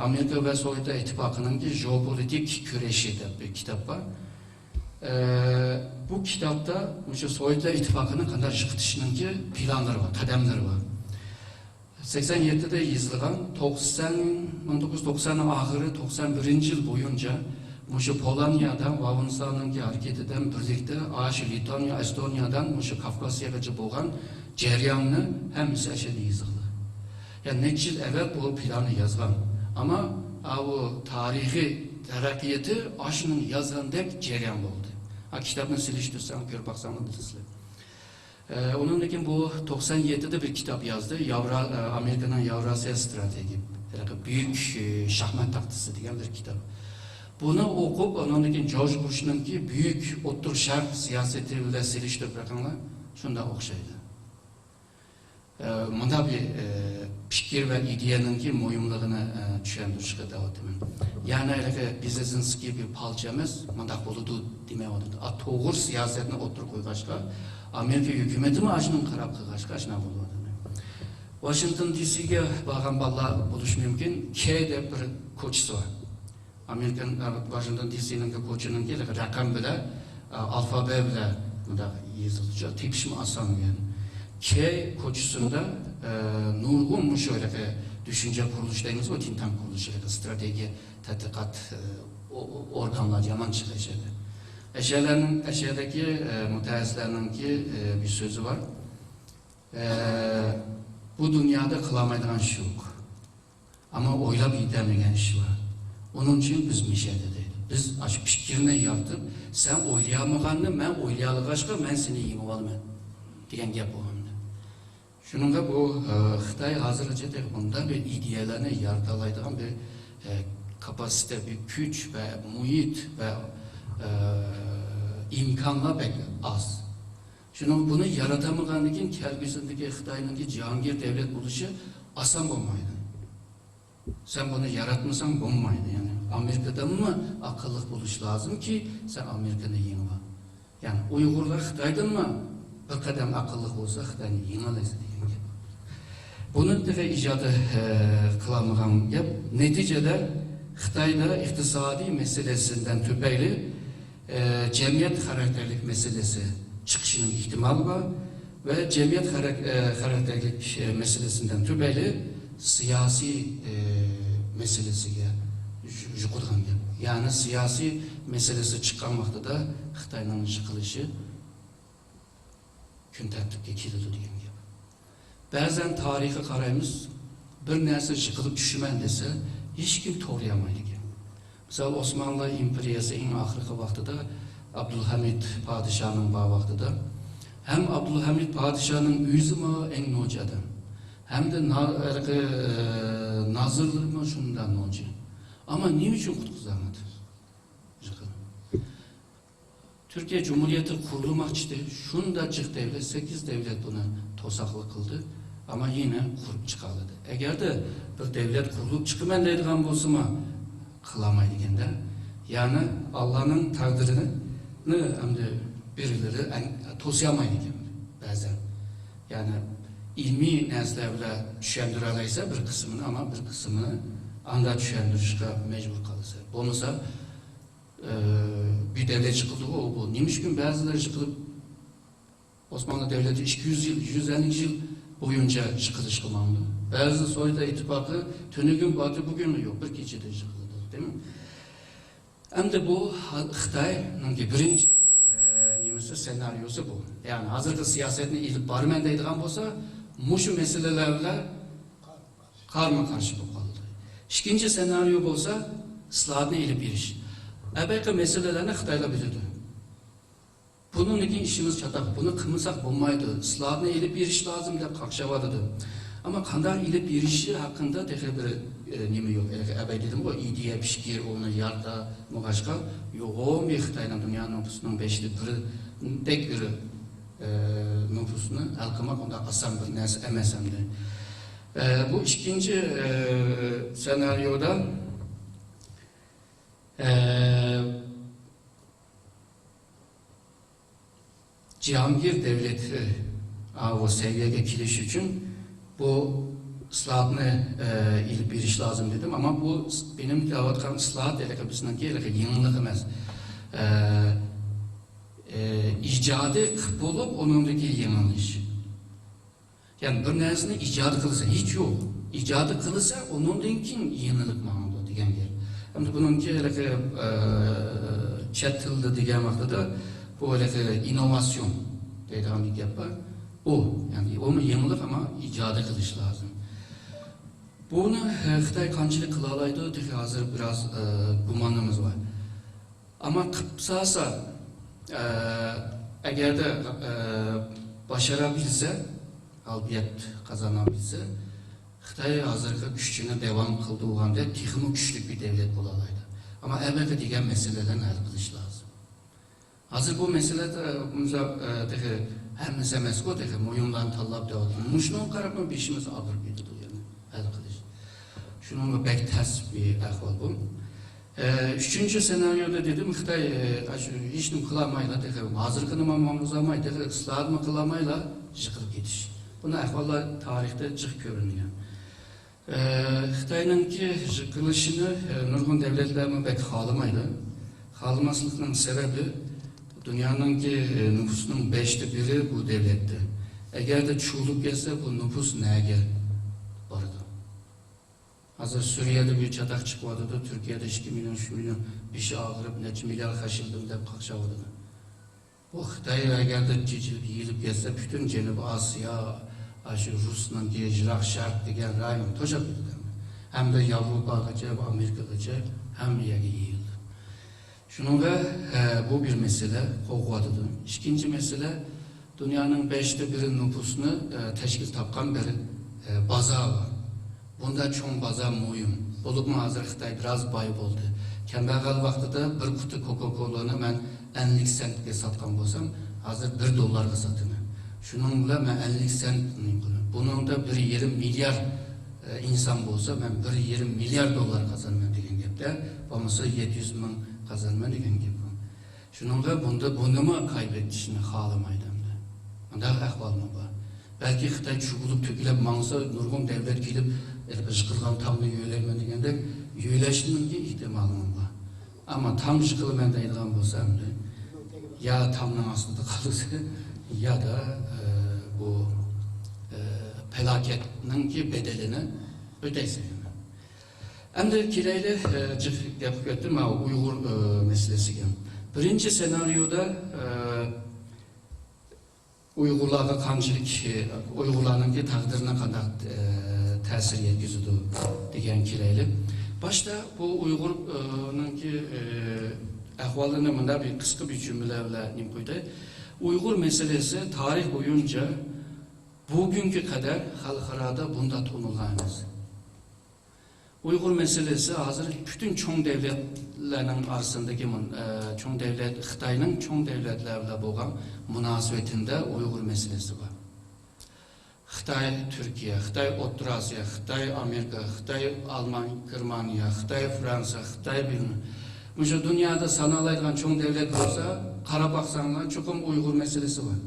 ئامېرىكا ۋە سوۋېتلار ئىتتىپاقىنىڭكى ژېئوپولىتىك كۈرىشى دەپ بىر كىتاب بار. ئە، بۇ كىتابتا مۇشۇ سوۋېتلار ئىتتىپاقىنى قانداق يىقىتىشنىڭكى پىلانلىرى بار، قەدەملىرى بار. سەكسەن يەتتىدە يېزىلغان، توقسان، مىڭ توققۇز يۈز توقساننىڭ ئاخىرى، توقسان بىرىنچى يىل بويىچە مۇشۇ پولونىيەدىن، ۋاۋنسانىڭكى ھەرىكىتىدىن بىرلىكتە، ئاشۇ لىتۋانىيە، ئېستونىيەدىن مۇشۇ كافكاسىيەگىچە بولغان جەرياننى ھەممىسى ئەشەدە يېزىلدى. يەنى نەچچە يىل ئەۋەل بۇ پىلاننى يازغان. ئەمما، ئاۋۇ تارىخىي تەرەققىياتى ئاشۇنىڭ يازغاندەك جەريان بولدى. ھا، كىتابنى سېلىشتۇرساڭ، كۆرۈپ باقساڭلار بىلىسىلەر. ئە، ئۇنىڭدىن كېيىن بۇ توقسان يەتتىدە بىر كىتاب يازدى. ياۋرا-، ئە، ئامېرىكىنىڭ ياۋراسىيە ستراتېگىيە، ھېلىقى بۈيۈك، ئە، شاھمات تاختىسى دېگەن بىر كىتاب. بۇنى ئوقۇپ، ئۇنىڭدىن كېيىن جورج بۇشنىڭكى بۈيۈك ئوتتۇرا شەرق سىياسىتى بىلەن سېلىشتۇرۇپ بېقىڭلار، شۇنداق ئوخشايدۇ. ئە، مۇنداق بىر، ئە، پىكىر ۋە ئىدىيەنىڭكى مۇھىملىقىنى، ئە، چۈشەندۈرۈشكە دەۋاتىمەن. يەنى ھېلىقى بېرېزىنسكىي بىر پالچى ئەمەس، مۇنداق بولىدۇ دېمەيۋاتىدۇ. ئا، توغرا سىياسەتنى ئوتتۇرىغا قويغاچقا، ئامېرىكا ھۆكۈمىتىمۇ ئاشۇنىڭغا قاراپ قىلغاچقا، ئاشۇنداق بولۇۋاتىدۇ. ۋاشىنگتون دى سىگە بارغان بالىلار بولۇشى مۇمكىن. كەي دەپ بىر كوچىسى بار. ئامېرىكان، ئە، ۋاشىنگتون دى سىنىڭكى كوچىنىڭكى رەقەم بىلەن، ئە، ئالفابې بىلەن مۇنداق يېزىلغۇچە تېپىشمۇ ئاسان دېگەن. كەي كوچىسىندا، ئە، نۇرغۇن مۇشۇ ھېلىقى دۈشۈنچە قۇرۇلۇشى دەيمىزغۇ، تىنتان قۇرۇلۇشى، ھېلىقى ستراتېگىيە تەتقىقات، ئە، ئو-، ئو-، ئورگانلار يامان چىقىشىدۇ. ئەشەلەرنىڭ، ئەشەدىكى، ئە، مۇتەخەسسىسلەرنىڭكى، ئە، بىر سۆزى بار. ئە، بۇ دۇنيادا قىلالمايدىغان ئىش يوق. ئەمما ئويلاپ يېتەلمىگەن ئىش بار. ئۇنىڭ ئۈچۈن بىز مىشەدە دەيدۇ. بىز ئاشۇ پىكىرنى يارىتىپ، سەن ئويلىيالمىغاننى مەن ئويلىيالىغاچقا، مەن سېنى يېڭىۋالىمەن دېگەن گەپ بولغانىدى. شۇنىڭغا بۇ، ئە، خىتاي ھازىرغىچە تېخى بۇنداق بىر ئىدىيەلەرنى يارىتالايدىغان بىر، ئە، كاپاسىتە، بىر كۈچ ۋە مۇھىت ۋە، ئە، ئىمكانلار بەك ئاز. شۇنىڭ بۇنى ياراتالمىغاندىن كېيىن كەلگۈسىدىكى خىتاينىڭكى جاھانگىر دەۋلەت بولۇشى ئاسان بولمايدۇ. سەن بۇنى ياراتمىساڭ بولمايدۇ. يەنى ئامېرىكىدىنمۇ ئەقىللىق بولۇش لازىمكى، سەن ئامېرىكىنى يېڭىۋال. يەنى ئۇيغۇرلار خىتايدىنمۇ بىر قەدەم ئەقىللىق بولسا، خىتاينى يېڭەلەيسەن دېگەن گەپ. بۇنى تېخى ئىجادى، ئە، قىلالمىغان گەپ. نەتىجىدە خىتايدا ئىقتىسادىي مەسىلىسىدىن تۈپەيلى ئە، جەمئىيەت خاراكتېرلىك مەسىلىسى چىقىشىنىڭ ئېھتىمالى بار ۋە جەمئىيەت خاراك-، ئە، خاراكتېرلىك، ئە، مەسىلىسىدىن تۈپەيلى سىياسىي، ئە، مەسىلىسىگە يۇ-، يۇقىدىغان گەپ. يەنى سىياسىي مەسىلىسى چىققان ۋاقتىدا خىتاينىڭ يىقىلىشى كۈن تەرتىپكە كېلىدۇ دېگەن گەپ. بەزەن تارىخقا قارايمىز، بىر نەرسە يىقىلىپ چۈشىمەن دېسە، ھېچكىم تورىيالمايدىكەن. مىسال، ئوسمانلى ئىمپېرىيەسى ئەڭ ئاخىرقى ۋاقتىدا ئابدۇلھەمىد پادىشاھنىڭ بار ۋاقتىدا، ھەم ئابدۇلھەمىد پادىشاھنىڭ ئۆزىمۇ ئەڭ نوچى ئادەم، ھەمدە نا-، ھېلىقى، ئە، نازىرلىرىمۇ شۇنداق نوچى. ئەمما نېمە ئۈچۈن قۇتقۇزالمىدى؟ تۈركىيە جۇمھۇرىيىتى قۇرۇلماقچىدى. شۇنداق جىق دەۋلەت، سەككىز دەۋلەت بۇنى توساقلىق قىلدى. ئەمما يەنە قۇرۇپ چىقالىدى. ئەگەردە بىر دەۋلەت قۇرۇلۇپ چىقىمەن دەيدىغان بولسىمۇ، قىلالمايدىكەندە. يەنى ئاللانىڭ تەقدىرىنى ئەمدى بىرلىرى ئەن-، توسىيالمايدىكەن بەزەن. يەنى ئىلمىي نەرسىلەر بىلەن چۈشەندۈرەلەيسە بىر قىسمىنى، ئەمما بىر قىسمىنى ئاندا چۈشەندۈرۈشكە مەجبۇر قالىسەن. بولمىسا، ئى، بىر دەۋلەت يىقىلدىغۇ، بۇ نېمە ئۈچۈن بەزىلەر يىقىلىپ، ئوسمانلى دەۋلىتى ئىككى يۈز يىل، يۈز ئەللىك يىل بويىچە يىقىلىشقا ماڭدى. بەزى سوۋېت ئىتتىپاقى تۈنۈگۈن باردى، بۈگۈنلا يوق، بىر كېچىدە يىقىلدى، دېمەك. ئەمدى بۇ ھا-، خىتاينىڭكى بىرىنچى، ئى، نېمىسى، سېنارىيوسى بۇ. يەنى ھازىرقى سىياسەتنى ئېلىپ بارىمەن دەيدىغان بولسا، مۇشۇ مەسىلىلەر بىلەن قارمۇ قارشى بولۇپ قالدى. ئىككىنچى سېنارىيو بولسا ئىسلاھاتنى ئېلىپ بېرىش. ئەبەقى مەسىلىلەرنى خىتايلار بىلىدۇ. بۇنىڭدىن كېيىن ئىشىمىز چاتاق. بۇنى قىلمىساق بولمايدۇ. ئىسلاھاتنى ئېلىپ بېرىش لازىم دەپ قاقشاۋاتىدۇ. ئەمما قانداق ئېلىپ بېرىشى ھەققىدە تېخى بىر، ئە، نېمە يوق. ئەبەي دېدىمغۇ، ئىدىيە، پىكىر، ئۇنى يارىتالمىغاچقا، يوغان بىر خىتاينىڭ دۇنيا نوپۇسىنىڭ بەشتە بىرىدەك بىر، ئە، نوپۇسنى ھەل قىلماق ئۇنداق ئاسان بىر نەرسە ئەمەس ئەمدى. ئە، بۇ ئىككىنچى، ئە، سېنارىيودا، ئە، جاھانگىر دەۋلىتى، ئە، ئاۋۇ سەۋىيەگە كېلىش ئۈچۈن بۇ ئىسلاھاتنى، ئە، ئېلىپ بېرىش لازىم دېدىم. ئەمما بۇ ئىس-، مېنىڭ دەۋاتقان ئىسلاھات ھېلىقى بىزنىڭكى ھېلىقى يېڭىلىق ئەمەس. ئە، ئە، ئىجادىي قىلىپ بولۇپ، ئۇنىڭدىن كېيىن يېڭىلىش. يەنى بىر نەرسىنى ئىجاد قىلسا، ھېچ يوق. ئىجاد قىلسا، ئۇنىڭدىن كېيىن يېڭىلىق ماڭىدۇ دېگەن گەپ. ئەمدى بۇنىڭكى ھېلىقى، ئە، چەت تىلدا دېگەن ۋاقتىدا بۇ ھېلىقى ئىننوۋاتسىيون دەيدىغان بىر گەپ بار. ئۇ، يەنى ئۇمۇ يېڭىلىق، ئەمما ئىجاد قىلىش لازىم. بۇنى، ئە، خىتاي قانچىلىك قىلالايدۇ، تېخى ھازىر بىراز، ئە، گۇمانىمىز بار. ئەمما قىلىپ سالسا، ئە، ئەگەردە، ئە، باشارا بىلسە، غالىبىيەت قازانا بىلسە، خىتاي ھازىرقى كۈچىنى داۋام قىلدۇرغاندا تېخىمۇ كۈچلۈك بىر دەۋلەت بولالايدۇ. ئەمما ئەۋەلگە دېگەن مەسىلىلەرنى ھەل قىلىش لازىم. ھازىر بۇ مەسىلە، ئە، مۇشۇ، ئە، تېخى ھەممىسى ئەمەسقۇ، تېخى مۇھىملارنى تاللاپ دەۋاتىمىز. مۇشۇنىڭغا قاراپمۇ بېشىمىز ئاغرىپ كېتىدۇ يەنە ھەل قىلىش. شۇنىڭغا بەك تەس بىر ئەھۋال بۇ. ئە، ئۈچىنچى سېنارىيودا دېدىم، خىتاي، ئە، ئاشۇ ھېچنېمە قىلالمايلا، تېخى ھازىرقىنىمۇ ماڭغۇزالماي، تېخى ئىسلاھاتمۇ قىلالمايلا يىقىلىپ كېتىش. بۇنداق ئەھۋاللار تارىختا جىق كۆرۈلگەن. ئە، خىتاينىڭكى يىقىلىشىنى، ئە، نۇرغۇن دەۋلەتلەرمۇ بەك خالىمايدۇ. خالىماسلىقنىڭ سەۋەبى، دۇنيانىڭكى، ئە، نوپۇسىنىڭ بەشتە بىرى بۇ دەۋلەتتە. ئەگەردە چۇۋۇلۇپ كەتسە، بۇ نوپۇس نەگە بارىدۇ؟ ھازىر سۈرىيەدە بىر چاتاق چىقىۋاتىدۇ، تۈركىيەدە ئىككى مىليون، ئۈچ مىليون بېشى ئاغرىپ، نەچچە مىليارد خەجلىدىم دەپ قاقشاۋاتىدۇ. بۇ خىتاي ئەگەردە چېچىلىپ يېيىلىپ كەتسە، پۈتۈن جەنۇبىي ئاسىيا، ئاشۇ رۇسنىڭكى يىراق شەرق دېگەن رايون توشاپ كېتىدۇ. ھەمدە ياۋروپاغىچە، ئامېرىكىغىچە ھەممە يەرگە يېيىلىدۇ. شۇنىڭغا، ئە، بۇ بىر مەسىلە قوغۇۋاتىدۇ. ئىككىنچى مەسىلە، دۇنيانىڭ بەشتە بىرى نوپۇسنى، ئە، تەشكىل تاپقان بىر، ئە، بازار بار. بۇندا چوڭ بازار مۇھىم. بولۇپمۇ ھازىر خىتاي بىراز باي بولدى. كەمبەغەل ۋاقتىدا بىر قۇتى كوكا-كولانى مەن ئەللىك سېنتكە ساتقان بولسام، ھازىر بىر دوللارغا ساتىمەن. شۇنىڭ بىلەن مەن ئەللىك سېنت نېمە قىلىمەن. بۇنىڭدا بىر يېرىم مىليارد، ئە، ئىنسان بولسا، مەن بىر يېرىم مىليارد دوللار قازانىمەن دېگەن گەپتە، بولمىسا يەتتە يۈز مىڭ قازانىمەن دېگەن گەپ بۇ. شۇنىڭغا بۇندا بۇنىمۇ قايبېتىشنى خالىمايدۇ ئەمدى. مۇنداق ئەھۋالمۇ بار. بەلكى خىتاي چۈگۈلۈپ تۆكۈلۈپ ماڭسا، نۇرغۇن دەۋلەت كېلىپ، ھېلىقى يىقىلغان تامنى يۆلەيمەن دېگەندەك، يۆلەشنىڭكى ئېھتىمالىمۇ بار. ئەمما تام يىقىلىمەن دەيدىغان بولسا ئەمدى، يا تامنىڭ ئاستىدا قالىسەن، يادا، ئە، بۇ، ئە، پالاكەتنىڭكى بەدىلىنى ئۆتەيسەن. ئەمدى كېلەيلى، ئە، جىق گەپ قىلىپ كەتتىم، ماۋۇ ئۇيغۇر، ئە، مەسىلىسىگە. بىرىنچى سېنارىيودا، ئە، ئۇيغۇرلارغا قانچىلىك، ئۇيغۇرلارنىڭكى تەقدىرىنى قانداق، ئە، تەسىر يەتكۈزىدۇ دېگەن كېلەيلى. باشتا بۇ ئۇيغۇر، ئە، نىڭكى، ئە، ئەھۋالىنى مۇنداق بىر قىسقا بىر جۈملە بىلەن نېمە قويدى. ئۇيغۇر مەسىلىسى تارىخ بويىچە بۈگۈنگە قەدەر خەلقئارادا بۇنداق تونۇلغان ئەمەس. ئۇيغۇر مەسىلىسى ھازىر پۈتۈن چوڭ دەۋلەتلەرنىڭ ئارىسىندىكى مۇن-، ئە، چوڭ دەۋلەت، خىتاينىڭ چوڭ دەۋلەتلەر بىلەن بولغان مۇناسىۋىتىدە ئۇيغۇر مەسىلىسى بار. خىتاي تۈركىيە، خىتاي ئوتتۇرا ئاسىيا، خىتاي ئامېرىكا، خىتاي ئالمان، گېرمانىيە، خىتاي فرانسىيە، خىتاي بىلمەم. مۇشۇ دۇنيادا سانالايدىغان چوڭ دەۋلەت بولسا، قاراپ باقساڭلار، چوقۇم ئۇيغۇر مەسىلىسى بار.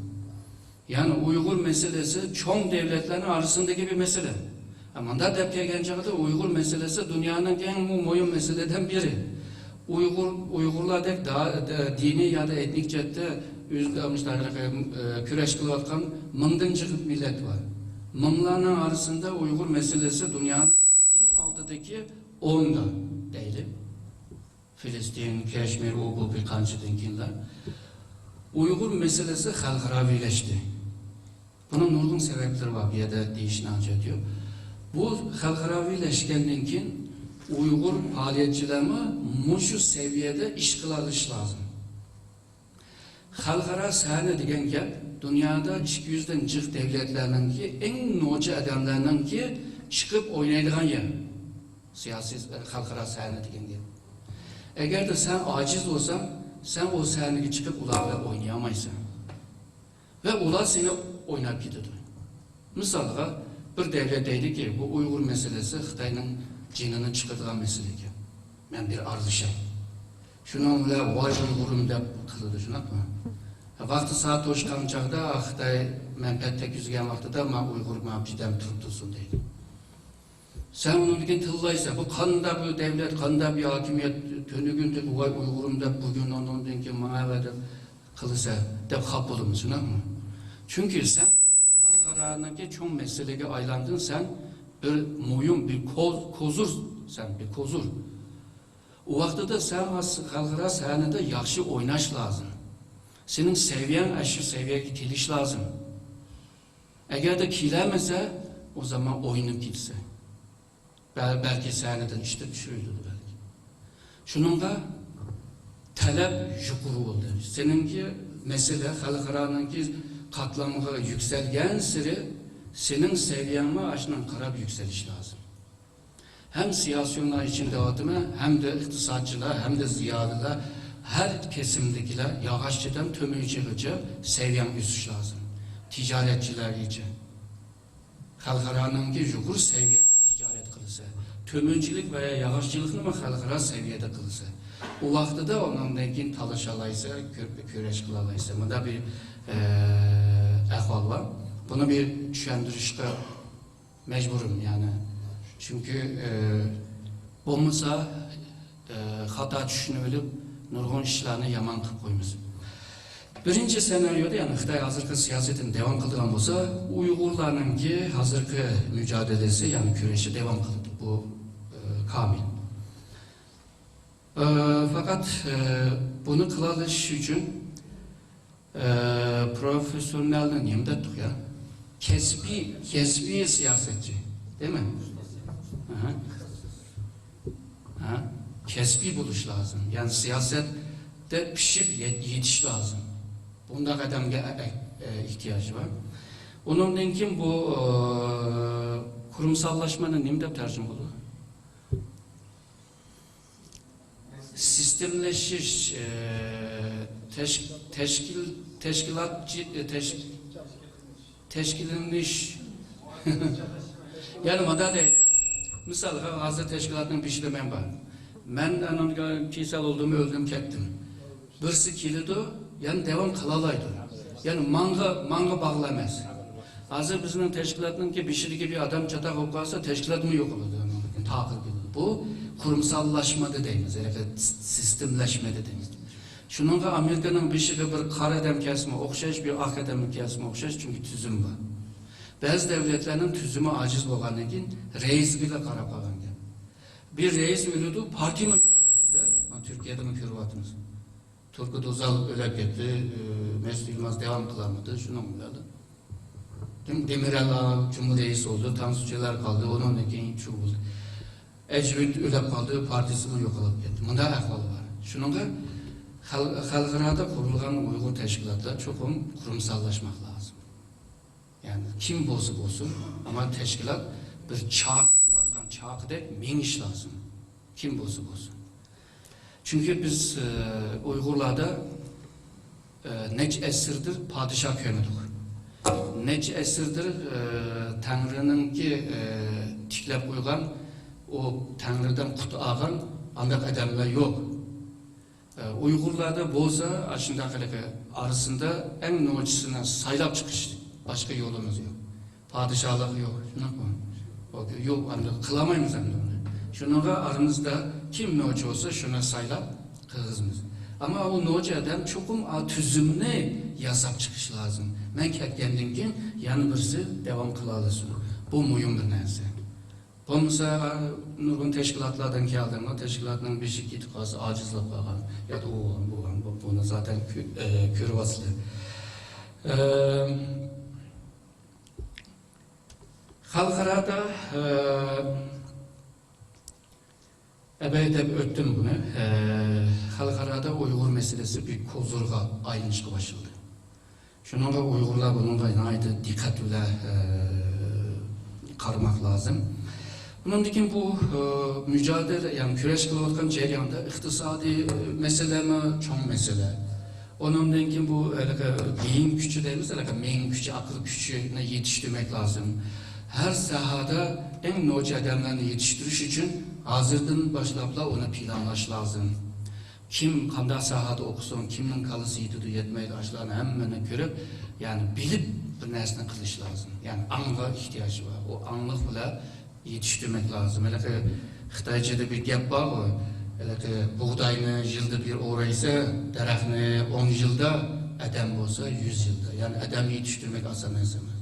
يەنى ئۇيغۇر مەسىلىسى چوڭ دەۋلەتلەرنىڭ ئارىسىدىكى بىر مەسىلە. ھە، مۇنداق دەپ كەلگەن چاغدا ئۇيغۇر مەسىلىسى دۇنيانىڭ ئەڭ مۇ-، مۇھىم مەسىلىلەردىن بىرى. ئۇيغۇر، ئۇيغۇرلاردەك دا-، دە-، دىنىي يادا ئېتنىك جەھەتتە ئۆز-، ئە، مۇشۇنداق، ئە، كۈرەش قىلىۋاتقان مىڭدىن جىق مىللەت بار. مىڭلارنىڭ ئارىسىدا ئۇيغۇر مەسىلىسى دۇنيانىڭ ئەڭ ئالدىدىكى ئورۇندا دەيلى. فىلىستىن، كەشمىر، ئۇ بۇ بىر قانچىدىن كېيىنلا ئۇيغۇر مەسىلىسى خەلقئاراۋىلەشتى. بۇنىڭ نۇرغۇن سەۋەبلىرى بار، بۇ يەردە دېيىشنىڭ ھاجىتى يوق. بۇ خەلقئاراۋىلەشكەندىن كېيىن ئۇيغۇر پائالىيەتچىلەرمۇ مۇشۇ سەۋىيەدە ئىش قىلالىشى لازىم. خەلقئارا سەھنە دېگەن گەپ دۇنيادا ئىككى يۈزدىن جىق دەۋلەتلەرنىڭكى، ئەڭ نوچى ئادەملەرنىڭكى چىقىپ ئوينايدىغان يەر. سىياسىي، خەلقئارا سەھنە دېگەن گەپ. ئەگەردە سەن ئاجىز بولساڭ، سەن ئۇ سەھنىگە چىقىپ ئۇلار بىلەن ئوينىيالمايسەن. ۋە ئۇلار سېنى ئويناپ كېتىدۇ. مىسالغا، بىر دەۋلەت دەيدىكى، بۇ ئۇيغۇر مەسىلىسى خىتاينىڭ جېنىنى چىقىرىدىغان مەسىلە ئىكەن. مەن بىر ئارىلىشاي. شۇنىڭ بىلەن ۋاي ئۇيغۇرۇم دەپ قىلىدۇ، شۇنداقمۇ؟ ۋاقتى سائەت توشقان چاغدا، خىتاي مەنپەئەت تەگكۈزگەن ۋاقتىدا، ما ئۇيغۇر، ما بىردەم تۇرۇپ تۇرسۇن دەيدۇ. سەن ئۇنىڭدىن كېيىن تىللايسەن، بۇ قانداق بىر دەۋلەت، قانداق بىر ھاكىمىيەت، تۈنۈگۈن دەپ، ۋاي ئۇيغۇرۇم دەپ، بۈگۈن ئۇنىڭدىن كېيىن ماڭا ۋە دەپ قىلىسەن، دەپ خاپا بولىمىز، شۇنداقمۇ؟ چۈنكى سەن خەلقئارانىڭكى چوڭ مەسىلىگە ئايلاندىڭ، سەن بىر مۇھىم، بىر كوز-، كوزۇر، سەن بىر كوزۇر. ئۇ ۋاقتىدا سەن خەلقئارا سەھنىدە ياخشى ئويناش لازىم. سېنىڭ سەۋىيەڭ ئاشۇ سەۋىيەگە كېلىش لازىم. ئەگەردە كېلەلمىسە، ئۇ زامان ئوينىپ كېتىسەن. بەل-، بەلكى سەھنىدىن ئىشتىن چۈشۈرۈلىدۇ بەلكى. شۇنىڭغا تەلەپ يۇقىرى بولدى. سېنىڭكى مەسىلە خەلقئارانىڭكى قاتلامىغا يۈكسەلگەنسېرى سېنىڭ سەۋىيەڭمۇ ئاشۇنىڭغا قاراپ يۈكسىلىشى لازىم. ھەم سىياسىيونلار ئىچىدە دەۋاتىمەن، ھەمدە ئىقتىسادچىلار، ھەمدە زىيالىيلار، ھەر كېسىمدىكىلەر، ياغاچچىدىن تۆمۈرچىگىچە سەۋىيەڭ ئۆسۈش لازىم. تىجارەتچىلەرگىچە. خەلقئارانىڭكى يۇقىرى سەۋىيەدە تىجارەت قىلىسەن، تۆمۈرچىلىك ۋە ياغاچچىلىقنىمۇ خەلقئارا سەۋىيەدە قىلىسەن. ئۇ ۋاقتىدا ئۇنىڭدىن كېيىن تالىشالايسەن، كۆپ كۈرەش قىلالايسەن. مۇنداق بىر، ئە، ئەھۋال بار. بۇنى بىر چۈشەندۈرۈشكە مەجبۇرمەن، يەنى. چۈنكى، ئە، بولمىسا، ئە، خاتا چۈشىنىۋېلىپ، نۇرغۇن ئىشلارنى يامان قىلىپ قويمىسۇن. بىرىنچى سېناريودا، يەنى خىتاي ھازىرقى سىياسىتىنى داۋام قىلىدىغان بولسا، ئۇيغۇرلارنىڭكى ھازىرقى مۇجادىلىسى، يەنى كۈرىشى داۋام قىلىدۇ. بۇ، ئە، كامىل. ئە، پەقەت، ئە، بۇنى قىلالىشىش ئۈچۈن، ئە، پروفېسسىونالنى نېمە دەتتۇق يا؟ كەسپىي، كەسپىي سىياسەتچى، دەيمەن. ئەھە. ھە؟ كەسپىي بولۇش لازىم. يەنى سىياسەتتە پىشىپ يەت-، يېتىش لازىم. بۇنداق ئادەمگە ئە-، ئە-، ئېھتىياج بار. ئۇنىڭدىن كېيىن بۇ، ئە، قۇرۇمساللاشمىنى نېمە دەپ تەرجىمە قىلىدۇ؟ سىستېمىلىشىش، ئە، تەش-، تەشكىل-، تەشكىلاتچى-، ئە، تەش-، تەشكىللىنىش. يەنى مۇنداق دەيلى. مىسالغا، ھازىر تەشكىلاتنىڭ بېشىدا مەن بار. مەن ئانىڭغا كېسەل بولدۇم، ئۆلدۈم، كەتتىم. بىرسى كېلىدۇ، يەنە داۋام قىلالايدۇ. يەنى ماڭغا، ماڭغا باغلىق ئەمەس. ھازىر بىزنىڭ تەشكىلاتنىڭكى بېشىدىكى بىر ئادەم چاتاق بولۇپ قالسا، تەشكىلاتمۇ يوقىلىدۇ، تاقىل كېلىدۇ. بۇ قۇرۇمساللاشمىدى دەيمىز، ياكى سىستېمىلەشمىدى دەيمىز. شۇنىڭغا ئامېرىكىنىڭ بېشىغا بىر قارا ئادەم كەلسىمۇ ئوخشاش، بىر ئاق ئادەم كەلسىمۇ ئوخشاش، چۈنكى تۈزۈم بار. بەزى دۆلەتلەرنىڭ تۈزۈمى ئاجىز بولغاندىن كېيىن رەئىسىگىلا قاراپ قالغان گەپ. بىر رەئىس ئۆلىدۇ، پارتىيىمۇ يوقاپ كېتىدۇ. مانا تۈركىيەدىمۇ كۆرۈۋاتىمىز. تۇركى ئۆزال ئۆلۈپ كەتتى، ئى، مەسۇت يىلماز داۋام قىلالمىدى، شۇنىڭ بىلەن دېم-، دېمىرەل جۇمھۇر رەئىسى بولدى، تانسۇ چۆلەر قالدى، ئۇنىڭدىن كېيىن شۇ بولدى. ئەجۋىد ئۆلۈپ قالدى، پارتىيىسىمۇ يوقىلىپ كەتتى. مۇنداق ئەھۋال بار. شۇنىڭغا خەل-، خەلقئارادا قۇرۇلغان ئۇيغۇر تەشكىلاتلار چوقۇم قۇرۇمساللاشماق لازىم. يەنى كىم بولسا بولسۇن، ئەمما تەشكىلات بىر چاق، چاقىدەك مېڭىش لازىم. كىم بولسا بولسۇن. چۈنكى بىز، ئە، ئۇيغۇرلاردا، ئە، نەچچە ئەسىردىر پادىشاھ كۆرمىدۇق. نەچچە ئەسىردىر، ئە، تەڭرىنىڭكى، ئە، تىكلەپ قويغان، ئۇ تەڭرىدىن قۇت ئالغان ئانداق ئادەملەر يوق. ئە، ئۇيغۇرلاردا بولسا، ئاشۇنداق ھېلىقى ئارىسىندا ئەڭ نوچىسىنى سايلاپ چىقىش، باشقا يولىمىز يوق. پادىشاھلىق يوق، شۇنداقمۇ؟ يوق، ئەمدى قىلالمايمىز ئەمدى ئۇنى. شۇنىڭغا ئارىمىزدا كىم نوچى بولسا، شۇنى سايلاپ قىلغۇزىمىز. ئەمما ئۇ نوچى ئادەم چوقۇم ئا تۈزۈمنى ياساپ چىقىشى لازىم. مەن كەتكەندىن كېيىن يەنە بىرسى داۋام قىلالىسۇن. بۇ مۇھىم بىر نەرسە. بولمىسا، نۇرغۇن تەشكىلاتلاردىن كەلدىم، تەشكىلاتنىڭ بېشى كېتىپ قالسا، ئاجىزلاپ قالغان، يا بۇ بولغان، بۇ بولغان، بۇنى زادەن كۆ-، ئە، كۆرۈۋاتىسىلەر. ئە، خەلقئارادا، ئە، ئەبەي دەپ ئۆتتۈم بۇنى. ئە، خەلقئارادا ئۇيغۇر مەسىلىسى بىر كوزۇرغا ئايلىنىشقا باشلىدى. شۇنىڭغا ئۇيغۇرلار بۇنىڭغا ناھايىتى دىققەت بىلەن، ئە، قارىماق لازىم. بۇنىڭدىن كېيىن بۇ، ئە، مۇجادىلە، يەنى كۈرەش قىلىۋاتقان جەرياندا ئىقتىسادىي، ئە، مەسىلىمۇ چوڭ مەسىلە. ئۇنىڭدىن كېيىن بۇ ھېلىقى بېيىن كۈچى دەيمىز، ھېلىقى مېڭە كۈچى، ئەقىل كۈچىنى يېتىشتۈرمەك لازىم. ھەر ساھەدە ئەڭ نوچى ئادەملەرنى يېتىشتۈرۈش ئۈچۈن ھازىردىن باشلاپلا ئۇنى پىلانلاش لازىم. كىم قانداق ساھەدە ئوقۇسۇن، كىمنىڭ كاللىسى يېتىدۇ، يەتمەيدۇ، ئاشۇلارنى ھەممىنى كۆرۈپ، يەنى بىلىپ بىر نەرسىنى قىلىش لازىم. يەنى ئاڭغا ئېھتىياجى بار. ئۇ ئاڭلىق بىلەن يېتىشتۈرمەك لازىم. ھېلىقى خىتايچىدا بىر گەپ بارغۇ، ھېلىقى بۇغداينى يىلدا بىر ئورايسەن، دەرەخنى ئون يىلدا، ئادەم بولسا يۈز يىلدا. يەنى ئادەم يېتىشتۈرمەك ئاسان نەرسە ئەمەس.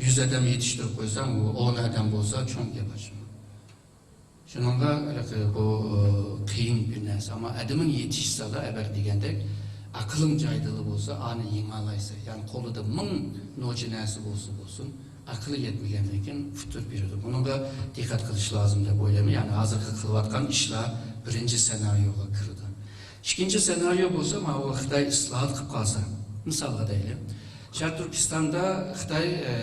يۈز ئادەم يېتىشتۈرۈپ قويساڭ، ئۇ ئون ئادەم بولسا چوڭ گەپ ئاشۇ. شۇنىڭغا ھېلىقى بۇ، ئى، قىيىن بىر نەرسە. ئەمما ئادىمىڭ يېتىشسىلا، ئەۋەل دېگەندەك، ئەقلىڭ جايىدىلا بولسا، ئانى يېڭالايسەن. يەنى قولىدا مىڭ نوچى نەرسە بولسا بولسۇن، ئەقلى يەتمىگەندىن كېيىن ئۇتتۇرۇپ بېرىدۇ. بۇنىڭغا دىققەت قىلىش لازىم دەپ ئويلايمەن. يەنى ھازىرقى قىلىۋاتقان ئىشلار بىرىنچى سېنارىيوغا كىرىدۇ. ئىككىنچى سېنارىيو بولسا، ماۋۇ خىتاي ئىسلاھات قىلىپ قالسا. مىسالغا دەيلى، شەرقىي تۈركىستاندا خىتاي، ئە،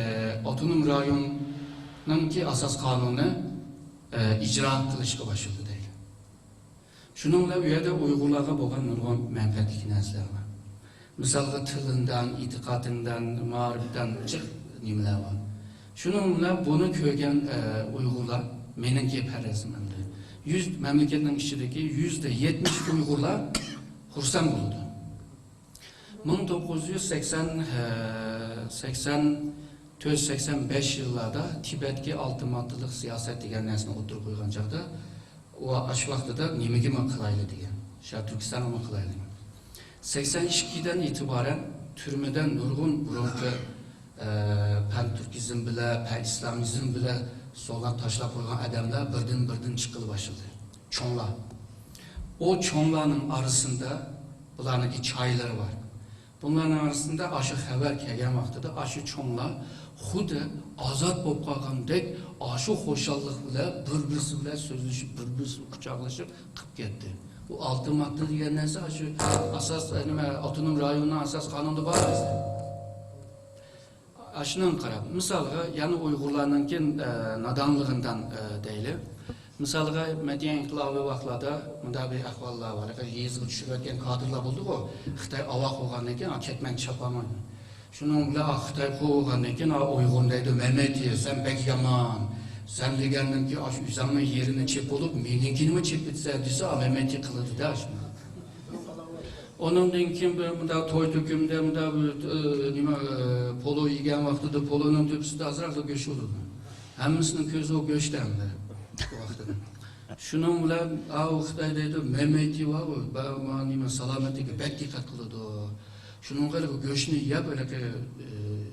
ئاپتونوم رايوننىڭكى ئاساس قانۇنى ئە، ئىجرا قىلىشقا باشلىدى دەيلى. شۇنىڭ بىلەن ئۇ يەردە ئۇيغۇرلارغا بولغان نۇرغۇن مەنپەئەتلىك نەرسىلەر بار. مىسالغا، تىلىندىن، ئېتىقادىندىن، مائارىپتىن جىق نېمىلەر بار. شۇنىڭ بىلەن بۇنى كۆرگەن، ئە، ئۇيغۇرلار، مېنىڭكى پەرەزىم ئەمدى، يۈز، مەملىكەتنىڭ ئىچىدىكى يۈزدە يەتمىش ئۇيغۇرلار خۇرسەن بولىدۇ. مىڭ توققۇز يۈز سەكسەن، سەكسەن تۆت، سەكسەن بەش يىللاردا تىبەتكە ئالتە ماددىلىق سىياسەت دېگەن نەرسىنى ئوتتۇرىغا قويغان چاغدا، ئۇ ئاشۇ ۋاقتىدا نېمىگىمۇ قىلايلى دېگەن، شەرقىي تۈركىستانغىمۇ قىلايلى. سەكسەن ئىككىدىن ئېتىبارەن تۈرمىدە نۇرغۇن بۇرۇنقى ئە، پەن تۈركىزم بىلەن، پەن ئىسلامىزم بىلەن سولاپ تاشلاپ قويغان ئادەملەر بىردىن-بىردىن چىققىلى باشلىدى. چوڭلار. ئۇ چوڭلارنىڭ ئارىسىندا بۇلارنىڭكى چايلىرى بار. بۇلارنىڭ ئارىسىندا ئاشۇ خەۋەر كەلگەن ۋاقتىدا ئاشۇ چوڭلار خۇددى ئازاد بولۇپ قالغاندەك ئاشۇ خۇشاللىق بىلەن بىر-بىرسى بىلەن سۆزلىشىپ، بىر-بىرسى قۇچاقلىشىپ قىلىپ كەتتى. بۇ ئالتە ماددا دېگەن نەرسە ئاشۇ ئاساس، نېمە، ئاپتونوم رايوننىڭ ئاساس قانۇنىدا بار بىزدە. ئاشۇنىڭغا قاراپ، مىسالغا، يەنە ئۇيغۇرلارنىڭكى، ئە، نادانلىقىدىن، ئە، دەيلى. مىسالغا، مەدەنىيەت ئىنقىلابى ۋاقىتلاردا مۇنداق بىر ئەھۋاللار بار. يېزىغا چۈشۈرۈۋەتكەن كادىرلار بولدىغۇ، خىتاي ئاۋاق بولغاندىن كېيىن، «ئا، كەتمەن، چاپامايمەن.» شۇنىڭ بىلەن، «ئا، خىتاي قوۋغاندىن كېيىن، ئا، ئۇيغۇر دەيدۇ، مەمەتى، سەن بەك يامان. سەن دېگەندىن كېيىن، ئاشۇ ئۆزۈڭنىڭ يېرىنى چېپ بولۇپ، مېنىڭكىنىمۇ چېپىۋېتىسەن» دېسە، ئا، مەمەتى قىلىدۇ-دە شۇنى. ئۇنىڭدىن كېيىن بىر مۇنداق توي تۆكۈمدە مۇنداق بىر، ئى، نېمە، ئى، پولۇ يېگەن ۋاقتىدا پولۇنىڭ تۆپىسىدە ئازراقلا گۆش بولىدۇ. ھەممىسىنىڭ كۆزى ئۇ گۆشتە ئەمدى بۇ ۋاقتىدا. شۇنىڭ بىلەن، ئاۋۇ خىتاي دەيدۇ، مەمەتى بارغۇ، با-، ما-، نېمە، سالامەتلىككە بەك دىققەت قىلىدۇ. شۇنىڭغا ھېلىقى گۆشنى يەپ، ھېلىقى، ئى،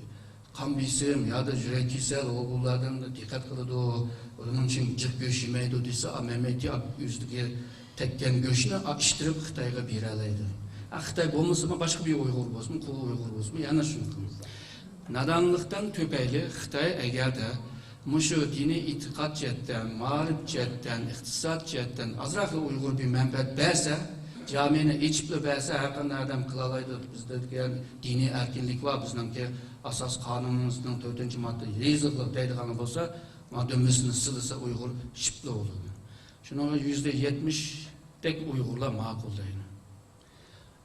قان بېسىم يادا يۈرەك كېسەل، ئۇ بۇلاردىن دىققەت قىلىدۇ. ئۇنىڭ ئۈچۈن جىق گۆش يېمەيدۇ دېسە، ئا، مەمەتى ئا، ئۆزىگە تەگكەن گۆشنى ئا، ئىشتىرىپ خىتايغا بېرەلەيدۇ. ئا، خىتاي بولمىسىمۇ، باشقا بىر ئۇيغۇر بولسىمۇ، قۇل ئۇيغۇر بولسىمۇ، يەنە شۇنداق. نادانلىقتىن تۈپەيلى خىتاي ئەگەردە مۇشۇ دىنىي ئېتىقاد جەھەتتىن، مائارىپ جەھەتتىن، ئىقتىساد جەھەتتىن ئازراقلا ئۇيغۇرغا بىر مەنپەئەت بەرسە، جامىنى ئېچىپلا بەرسە، ھەر قانداق ئادەم قىلالايدۇ، بىزدە دېگەن دىنىي ئەركىنلىك بار، بىزنىڭكى ئاساس قانۇنىمىزنىڭ تۆتىنچى ماددا يېزىقلىق دەيدىغانلار بولسا، ما دۈمبىسىنى سىلىسا ئۇيغۇر شىپلا بولىدۇ. شۇنىڭغا يۈزدە يەتمىشتەك ئۇيغۇرلار ماقۇلدايدۇ.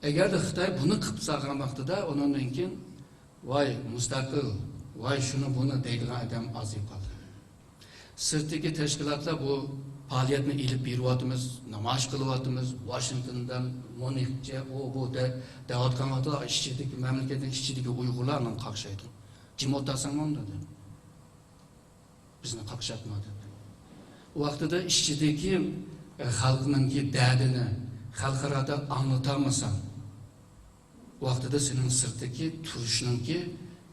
ئەگەردە خىتاي بۇنى قىلىپ سالغان ۋاقتىدا، ئۇنىڭدىن كېيىن، «ۋاي، مۇستەقىل، ۋاي، شۇنى، بۇنى» دەيدىغان ئادەم ئازىيىپ قالدى. سىرتتىكى تەشكىلاتلار بۇ پائالىيەتنى ئېلىپ بېرىۋاتىمىز، نامايىش قىلىۋاتىمىز، ۋاشىنگتوندىن ميۇنخقىچە، ئۇ، بۇ دە-، دەۋاتقان ۋاقتىدا ئىچىدىكى، مەملىكەتنىڭ ئىچىدىكى ئۇيغۇرلار ئۇنىڭغا قاقشايدۇ. جىم ئولتۇرساڭ بولمىدى. بىزنى قاقشاتما دەپ. ئۇ ۋاقتىدا ئىچىدىكى، ئە، خەلقنىڭكى دەردىنى خەلقئارادا ئاڭلىتالمىساڭ، ئۇ ۋاقتىدا سېنىڭ سىرتتىكى تۇرۇشنىڭكى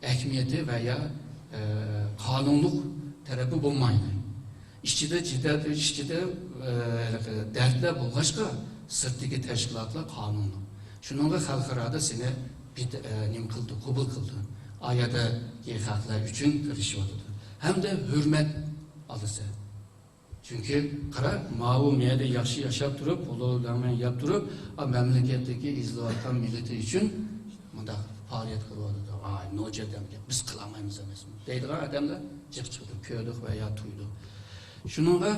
ئەھمىيىتى ۋە يا، ئە، قانۇنلۇق تەرىپى بولمايدۇ. ئىچىدە جىدەل، ئىچىدە، ئە، دەردلەر بولغاچقا، سىرتتىكى تەشكىلاتلار قانۇنلۇق. شۇنىڭغا خەلقئارادا سېنى بىت-، ئە، نېمە قىلدى، قوبۇل قىلدى. ئا يەردىكى خەقلەر ئۈچۈن تىرىشىۋاتىدۇ. ھەمدە ھۆرمەت ئالىسەن. چۈنكى قارا، ماۋۇ مەيەردە ياخشى ياشاپ تۇرۇپ، پولۇ لەڭمەن يەپ تۇرۇپ، ئا، مەملىكەتتىكى ئېزىلىۋاتقان مىللىتى ئۈچۈن مۇنداق پائالىيەت قىلىۋاتىدۇ. ئاي، نوجەر دەمگە بىز قىلالمايمىز ئەمەسمۇ دەيدىغان ئادەملەر جىق چىقىدۇ، كۆردۇق ۋە يا تۇيدۇق. شۇنىڭغا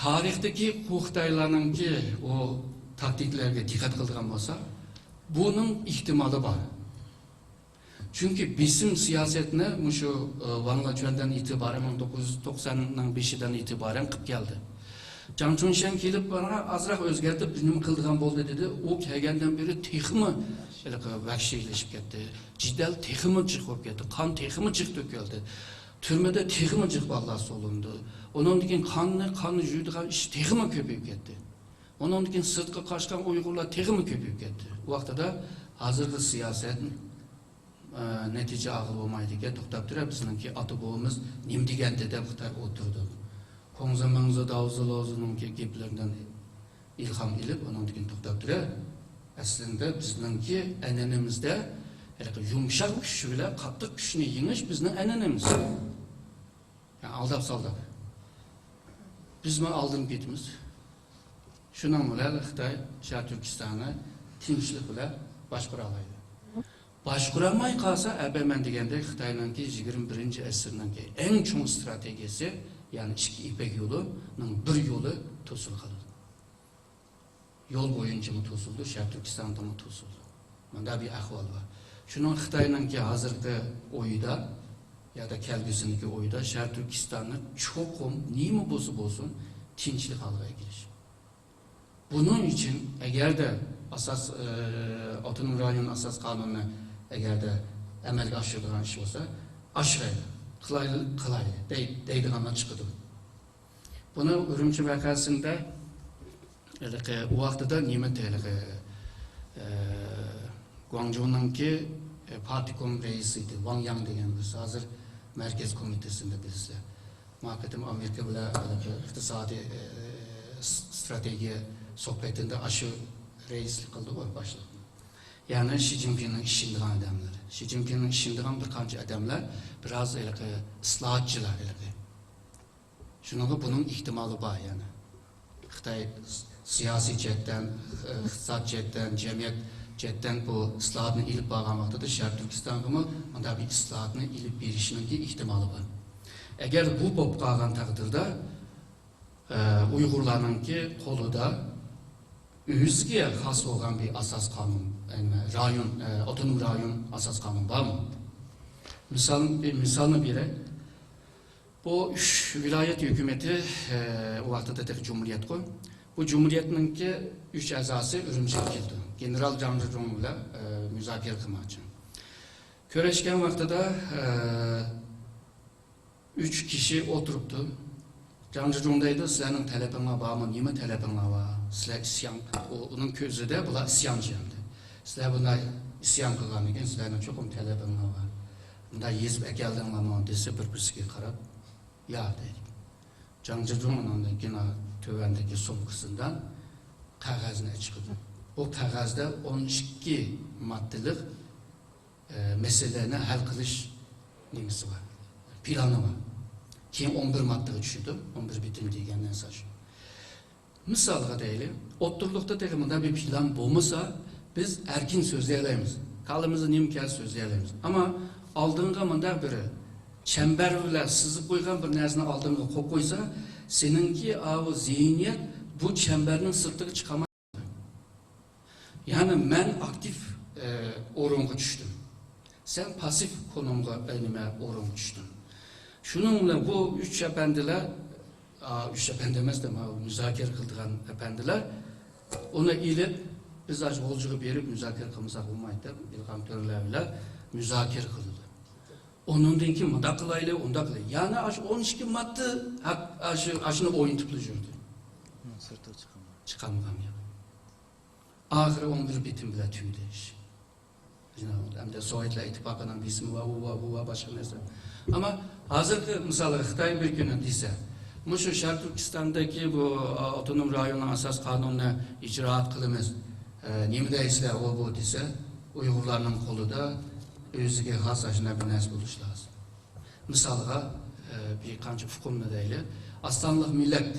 تارىختىكى خىتايلارنىڭكى ئۇ تاكتىكىلارغا دىققەت قىلىدىغان بولسا، بۇنىڭ ئېھتىمالى بار. چۈنكى بېسىم سىياسەتنى مۇشۇ، ئى، ۋاڭ لېچۈەندىن ئېتىبارەن، مىڭ توققۇز يۈز توقساننىڭ بېشىدىن ئېتىبارەن قىلىپ كەلدى. جاڭ چۈنشەن كېلىپ، مانا ئازراق ئۆزگەرتىپ، نېمە قىلىدىغان بولدى دېدى. ئۇ كەلگەندىن بېرى تېخىمۇ ھېلىقى ۋەھشىيلىشىپ كەتتى. جېدەل تېخىمۇ جىق بولۇپ كەتتى. قان تېخىمۇ جىق تۆكۈلدى. تۈرمىدە تېخىمۇ جىق بالىلار سولىنىدۇ. ئۇنىڭدىن كېيىن قاننى، قاننى جۇيىدىغان ئىش تېخىمۇ كۆپىيىپ كەتتى. ئۇنىڭدىن كېيىن سىرتقا قاچقان ئۇيغۇرلار تېخىمۇ كۆپىيىپ كەتتى. ئۇ ۋاقتىدا ھازىرقى سىياسەت، ئە، نەتىجە ئالغىلى بولمايدىكەن، توختاپ تۇرۇپ، بىزنىڭكى ئاتا بوۋىمىز نېمە دېگەندى دەپ خىتاي ئولتۇردۇق. كۇڭزى مىڭزى داۋزى لوزىنىڭكى گېپلىرىدىن ئىلھام ئېلىپ، ئۇنىڭدىن كېيىن توختاپ تۇرۇپ، ئەسلىندە بىزنىڭكى ئەنئەنىمىزدە ھېلىقى يۇمشاق كۈچ بىلەن قاتتىق كۈچنى يېڭىش بىزنىڭ ئەنئەنىمىز. يەنى ئالداپ سالدى. بىزمۇ ئالدىنىپ كېتىمىز. شۇنىڭ بىلەن خىتاي شەرقىي تۈركىستاننى تىنچلىق بىلەن باشقۇرالايدۇ. باشقۇرالماي قالسا، ئەبەمەن دېگەندەك خىتاينىڭكى يىگىرمە بىرىنچى ئەسىرنىڭكى ئەڭ چوڭ ئىستراتېگىيەسى، يەنى ئىككى يىپەك يولىنىڭ بىر يولى توسۇلۇپ قالىدۇ. يول بويىچىمۇ توسۇلدى، شەرقىي تۈركىستاندىمۇ توسۇلدى. مۇنداق بىر ئەھۋال بار. شۇنىڭ خىتاينىڭكى ھازىرقى ئويىدا يادا كەلگۈسىدىكى ئويىدا شەرقىي تۈركىستاننى چوقۇم نېمە بولسا بولسۇن تىنچلىق ھالغا ئەكېلىش. بۇنىڭ ئۈچۈن ئەگەردە ئاساس، ئى، ئاپتونوم رايون ئاساس قانۇنىنى ئەگەردە ئەمەلگە ئاشۇرىدىغان ئىش بولسا، ئاشۇرايلى، قىلايلى، قىلايلى دەي-، دەيدىغانلار چىقىدۇ. بۇنى ئۈرۈمچى ۋەقەسىندە ھېلىقى ئۇ ۋاقتىدا نېمە ھېلىقى، ئە، گۇاڭجۇنىڭكى ئە، پارتكوم رەئىسى ئىدى، ۋاڭ ياڭ دېگەن بىرسى، ھازىر مەركەز كومىتېتىنى بىلىسىلەر. ما قېتىم ئامېرىكا بىلەن ھېلىقى ئىقتىسادىي، ئە، س-، ستراتېگىيە سۆھبىتىندە ئاشۇ رەئىسلىك قىلدىغۇ، باشلىقنى. يەنى شى جىنپىڭنىڭ ئىشىنىدىغان ئادەملەر. شى جىنپىڭنىڭ ئىشىنىدىغان بىر قانچە ئادەملەر، بىراز ھېلىقى ئىسلاھاتچىلار ھېلىقى. شۇنىڭغا بۇنىڭ ئېھتىمالى بار يەنى. خىتاي سىياسىي جەھەتتىن، ئىقتىساد جەھەتتىن، جەمئىيەت جەھەتتىن بۇ ئىسلاھاتنى ئېلىپ بارغان ۋاقتىدا شەرقىي تۈركىستانغىمۇ مۇنداق بىر ئىسلاھاتنى ئېلىپ بېرىشنىڭكى ئېھتىمالى بار. ئەگەر بۇ بولۇپ قالغان تەقدىردە، ئە، ئۇيغۇرلارنىڭكى قولىدا ئۆزىگە خاس بولغان بىر ئاساس قانۇن، يەنى رايون، ئە، ئاپتونوم رايون ئاساس قانۇن بارمۇ؟ مىسال، بىر مىسالنى بېرەي. بۇ ئۈچ ۋىلايەت ھۆكۈمىتى، ئە، ئۇ ۋاقتىدا تېخى جۇمھۇرىيەتقۇ. بۇ جۇمھۇرىيەتنىڭكى ئۈچ ئەزاسى ئۈرۈمچىگە كېلىدۇ. گېنېرال جاڭ جىجۇڭ بىلەن، ئە، مۇزاكىرە قىلماقچى. كۆرۈشكەن ۋاقتىدا، ئە، ئۈچ كىشى ئولتۇرۇپتۇ. جاڭ جىجۇڭ دەيدۇ، سىلەرنىڭ تەلىپىڭلار بارمۇ؟ نېمە تەلىپىڭلار بار؟ سىلەر ئىسيان، ئۇ، ئۇنىڭ كۆزىدە بۇلار ئىسيانچى ئەمدى. سىلەر بۇنداق ئىسيان قىلغاندىن كېيىن سىلەرنىڭ چوقۇم تەلىپىڭلار بار. بۇنداق يېزىپ ئەكەلدىڭلارمۇ دېسە، بىر-بىرسىگە قاراپ، ياق دەيدۇ. جاڭ جىجۇڭ ئۇنىڭدىن كېيىن تۆۋەندىكى سومكىسىدىن قەغەزنى چىقىدۇ. بۇ قەغەزدە ئون ئىككى ماددىلىق، ئە، مەسىلىلەرنى ھەل قىلىش نېمىسى بار، پىلانى بار. كېيىن ئون بىر ماددىغا چۈشىدۇ. ئون بىر بېتىم دېگەن نەرسە شۇ. مىسالغا دەيلى، ئوتتۇرىلىقتا تېخى مۇنداق بىر پىلان بولمىسا، بىز ئەركىن سۆزلىيەلەيمىز. كاللىمىزدا نېمە كەلسە سۆزلىيەلەيمىز. ئەمما ئالدىنغا مۇنداق بىر چەمبەر بىلەن سىزىپ قويغان بىر نەرسىنى ئالدىنغا قويۇپ قويسا، سېنىڭكى ئاۋۇ زېھنىيەت بۇ چەمبەرنىڭ سىرتىغا چىقالمايدۇ. يەنى مەن ئاكتىپ، ئە، ئورۇنغا چۈشتۈم. سەن پاسسىپ كونۇمغا، ئە، نېمە، ئورۇنغا چۈشتۈڭ. شۇنىڭ بىلەن بۇ ئۈچ ئەپەندىلەر، ئا، ئۈچ ئەپەندى ئەمەس، دەم، مۇزاكىرە قىلىدىغان ئەپەندىلەر، ئۇنى ئېلىپ، بىز ئاشۇ غۇلجىغا بېرىپ مۇزاكىرە قىلمىساق بولمايدۇ دەپ، ئىلھام تۆرىلەر بىلەن مۇزاكىرە قىلىدۇ. ئۇنىڭدىن كېيىن مۇنداق قىلايلى، ئۇنداق قىلايلى. يەنى ئاشۇ ئون ئىككى ماددا ھەق-، ئاشۇ، ئاشۇنى ئوينىتىپلا يۈردى. سىرتىغا چىقالمىغان. چىقالمىغان گەپ. ئاخىرى ئون بىر بېتىم بىلەن تۈگىدى ئىش. ئەمدى سوۋېتلار ئىتتىپاقىنىڭ بېسىمى بار، ئۇ بار، بۇ بار، باشقا نەرسە. ئەمما ھازىرقى مىسالغا خىتاي بىر كۈنى دېسە، مۇشۇ شەرقىي تۈركىستاندىكى بۇ، ئا، ئاپتونوم رايوننىڭ ئاساس قانۇنىنى ئىجرائات قىلىمىز، ئە، نېمە دەيسىلەر، ئۇ بۇ دېسە، ئۇيغۇرلارنىڭ قولىدا ئۆزىگە خاس ئاشۇنداق بىر نەرسە بولۇشى لازىم. مىسالغا، ئە، بىر قانچە ئۇقۇمنى دەيلى. ئاز سانلىق مىللەت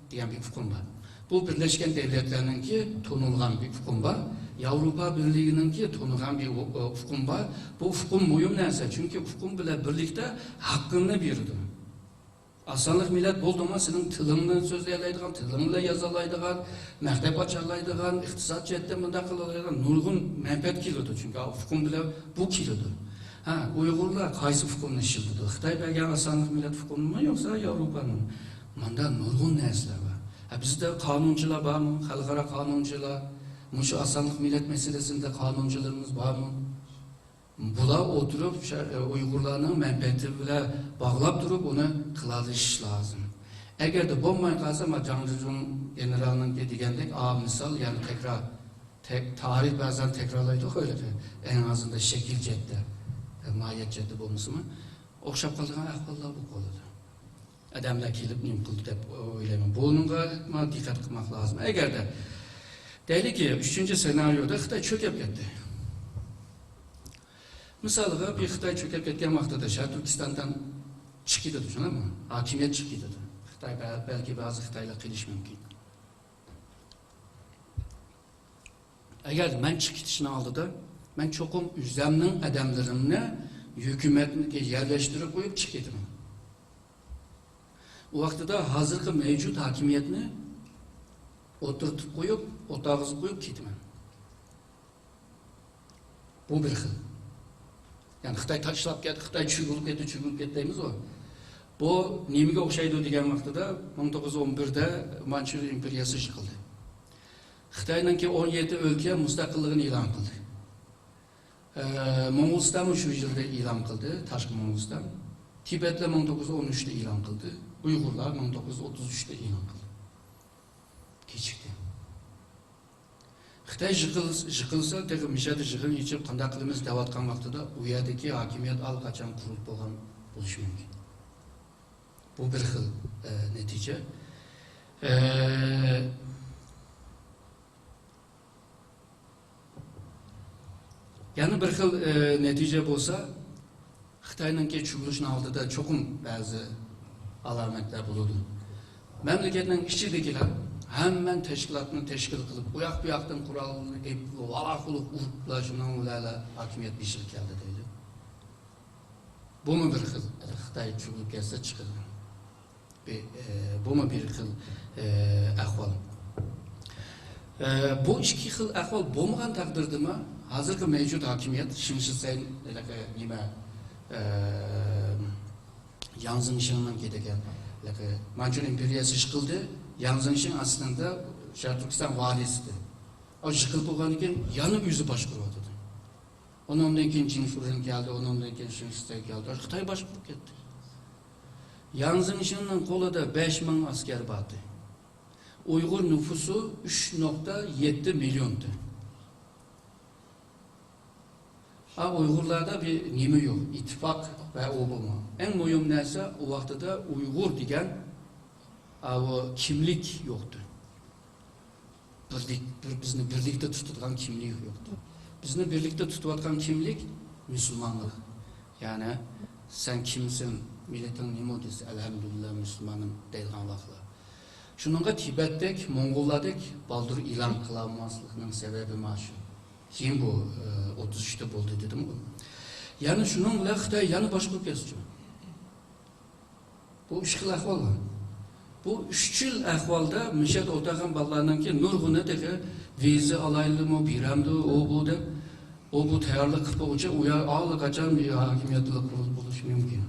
دېگەن بىر ئۇقۇم بار. بۇ بىرلەشكەن دەۋلەتلەرنىڭكى تونۇلغان بىر ئۇقۇم بار. ياۋروپا بىرلىكىنىڭكى تونۇغان بىر ئۇ-، ئۇ-، ئۇقۇم بار. بۇ ئۇقۇم مۇھىم نەرسە، چۈنكى ئۇقۇم بىلەن بىرلىكتە ھەققىڭنى بېرىدۇ. ئاز سانلىق مىللەت بولدۇڭمۇ، سېنىڭ تىلىڭنى سۆزلىيەلەيدىغان، تىلىڭ بىلەن يازالايدىغان، مەكتەپ ئاچالايدىغان، ئىقتىساد جەھەتتىن بۇنداق قىلالايدىغان نۇرغۇن مەنپەئەت كېلىدۇ، چۈنكى ئۇقۇم بىلەن بۇ كېلىدۇ. ھە، ئۇيغۇرلار قايسى ئۇقۇمنى ئىشلىتىدۇ؟ خىتاي بەرگەن ئاز سانلىق مىللەت ئۇقۇمىمۇ يوقسا ياۋروپانىڭ؟ ماندا نۇرغۇن نەرسىلەر بار. ھە، بىزدە قانۇنچىلار بارمۇ؟ خەلقئارا قانۇنچىلار؟ مۇشۇ ئاز سانلىق مىللەت مەسىلىسىدە قانۇنچىلىرىمىز بارمۇ؟ بۇلار ئولتۇرۇپ، شە-، ئۇيغۇرلارنىڭ مەنپەئەتى بىلەن باغلاپ تۇرۇپ، ئۇنى قىلالىشىش لازىم. ئەگەردە بولماي قالسا، ما جاڭ جىجۇڭ گېنېرالنىڭكى دېگەندەك، ئا، مىسال، يەنى تەكرار، تەك-، تارىخ بەزەن تەكرارلايدۇ، ئەڭ ئازىندا شەكىل جەھەتتە، ماھىيەت جەھەتتە بولمىسىمۇ، ئوخشاپ قالىدىغان ئەھۋاللار بولۇپ قالىدۇ. ئادەملەر كېلىپ نېمە قىلدى دەپ ئويلايمەن. بۇنىڭغا ما دىققەت قىلماق لازىم. ئەگەردە، دەيلىكى، ئۈچىنچى سېنارىيودا خىتاي چۆكۈپ كەتتى. مىسالغا، بىر خىتاي چۆكۈپ كەتكەن ۋاقتىدا شەرقىي تۈركىستاندىن چىقىپ كېتىدۇ، شۇنداقمۇ؟ ھاكىمىيەت چىقىپ كېتىدۇ. خىتاي بە-، بەلكى بەزى خىتايلار قېلىشى مۇمكىن. ئەگەر مەن چىقىپ كېتىشنىڭ ئالدىدا، مەن چوقۇم ئۆزۈمنىڭ ئادەملىرىمنى ھۆكۈمەتكە يەرلەشتۈرۈپ قويۇپ چىقىپ كېتىمەن. ئۇ ۋاقتىدا ھازىرقى مەۋجۇت ھاكىمىيەتنى ئولتۇرتۇپ قويۇپ، ئولتۇرغۇزۇپ قويۇپ كېتىمەن. بۇ بىر خىل. يەنى خىتاي تاشلاپ كەتتى، خىتاي چۆكۈپ كەتتى، چۆكۈپ كەتتى دەيمىزغۇ. بۇ نېمىگە ئوخشايدۇ دېگەن ۋاقتىدا، مىڭ توققۇز يۈز ئون بىردە مانچۇرىيە ئىمپېرىيەسى يىقىلدى. خىتاينىڭكى ئون يەتتە ئۆلكە مۇستەقىللىقىنى ئېلان قىلدى. ئە، موڭغۇلىستانمۇ شۇ يىلدا ئېلان قىلدى، تاشقى موڭغۇلىستان. تىبەتلەر مىڭ توققۇز يۈز ئون ئۈچتە ئېلان قىلدى. ئۇيغۇرلار مىڭ توققۇز يۈز ئوتتۇز ئۈچتە ئېلان قىلدى. كېچىكتى. خىتاي يىقىل-، يىقىلسا، تېخى مىشەدە يىغىن ئېچىپ، قانداق قىلىمىز دەۋاتقان ۋاقتىدا، ئۇ يەردىكى ھاكىمىيەت ئاللىقاچان قۇرۇلۇپ بولغان بولۇشى مۇمكىن. بۇ بىر خىل، ئە، نەتىجە. ئە، يەنە بىر خىل، ئە، نەتىجە بولسا، خىتاينىڭكى چۆكۈلۈشىنىڭ ئالدىدا چوقۇم بەزى ئالامەتلەر بولىدۇ. مەملىكەتنىڭ ئىچىدىكىلەر ھەممە تەشكىلاتنى تەشكىل قىلىپ، ئۇ ياق بۇ ياقتىن قورالنى ئېلىپ، ۋالاقۇلۇق ئۇرۇپلا، شۇنىڭ بىلەنلا ھاكىمىيەت بېشىغا كەلدى دەيدۇ. بۇمۇ بىر خىل خىتاي چۆكۈپ كەتسە چىقىدۇ. بى-، ئە، بۇمۇ بىر خىل، ئە، ئەھۋال. ئە، بۇ ئىككى خىل ئەھۋال بولمىغان تەقدىردىمۇ، ھازىرقى مەۋجۇت ھاكىمىيەت، شېڭ شىسەي، ھېلىقى نېمە، ئە، ياڭ زېڭشىڭنىڭكى دېگەن، ھېلىقى مانچۇ ئىمپېرىيەسى يىقىلدى، ياڭ زېڭشىڭ ئەسلىدە شەرقىي تۈركىستان ۋالىيسى ئىدى. ئۇ يىقىلىپ بولغاندىن كېيىن يەنە ئۆزى باشقۇرۇۋاتىدۇ. ئۇنىڭدىن كېيىن جېڭ شۇرېن كەلدى، ئۇنىڭدىن كېيىن شېڭ شىسەي كەلدى. خىتاي باشقۇرۇپ كەتتى. ياڭ زېڭشىڭنىڭ قولىدا بەش مىڭ ئەسكەر بار ئىدى. ئۇيغۇر نوپۇسى ئۈچ نۇقتا يەتتە مىليون ئىدى. ھا، ئۇيغۇرلاردا بىر نېمە يوق، ئىتتىپاق ۋە ئۇ بۇمۇ. ئەڭ مۇھىم نەرسە، ئۇ ۋاقتىدا ئۇيغۇر دېگەن، ھا، ئۇ كىملىك يوقتى. بىرلىك، بىر، بىزنى بىرلىكتە تۇتىدىغان كىملىك يوقتى. بىزنى بىرلىكتە تۇتۇۋاتقان كىملىك؟ مۇسۇلمانلىق. يەنى، سەن كىمسەن، مىللىتىڭ نېمە دېسە، ئەلھەمدۇلىللا، مۇسۇلمانىم دەيدىغان ۋاقىتلار. شۇنىڭغا تىبەتتەك، موڭغۇللاردەك بالدۇر ئېلان قىلالماسلىقنىڭ سەۋەبى مانا شۇ. كېيىن بۇ، ئە، ئوتتۇز ئۈچتە بولدى دېدىمغۇ. يەنى شۇنىڭ بىلەن خىتاي يەنە باشقۇرۇپ كەتسىچۇ. بۇ ئۈچ خىل ئەھۋال بار. بۇ ئۈچ خىل ئەھۋالدا مىشەدە ئولتۇرغان بالىلارنىڭكى نۇرغۇنى تېخى ۋىزا ئالايلىمۇ، بېرەمدۇ، ئۇ بۇ دەپ، ئۇ بۇ تەييارلىق قىلىپ بولغۇچە، ئۇ يەر ئاللىقاچان ھاكىمىيەت بولۇش مۇمكىن.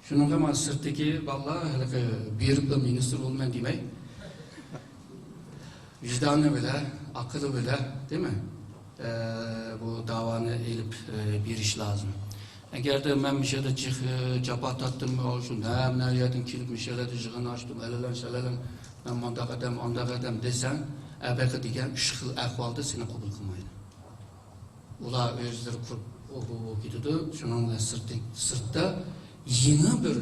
شۇنىڭغا مانا سىرتتىكى بالىلار ھېلىقى بېرىپلا مىنىستىر بولىمەن دېمەي، ۋىجدانى بىلەن، ئەقلى بىلەن، دېمە، ئە، بۇ داۋانى ئېلىپ، ئە، بېرىش لازىم. ئەگەردە مەن مۇشۇ يەردە جىق، ئە، جاپا تارتتىم، شۇ نەم نەم يەردىن كېلىپ مۇشۇ يەردە يىغىن ئاچتىم، ھەلەلەن شەلەلەن، مەن مۇنداق ئادەم، ئانداق ئادەم دېسەڭ، ئەبەقە دېگەن ئۈچ خىل ئەھۋالدا سېنى قوبۇل قىلمايدۇ. ئۇلار ئۆزلىرى قۇرۇپ، ئۇ بۇ بولۇپ كېتىدۇ. شۇنىڭ بىلەن سىرتى-، سىرتتا يېڭى بىر،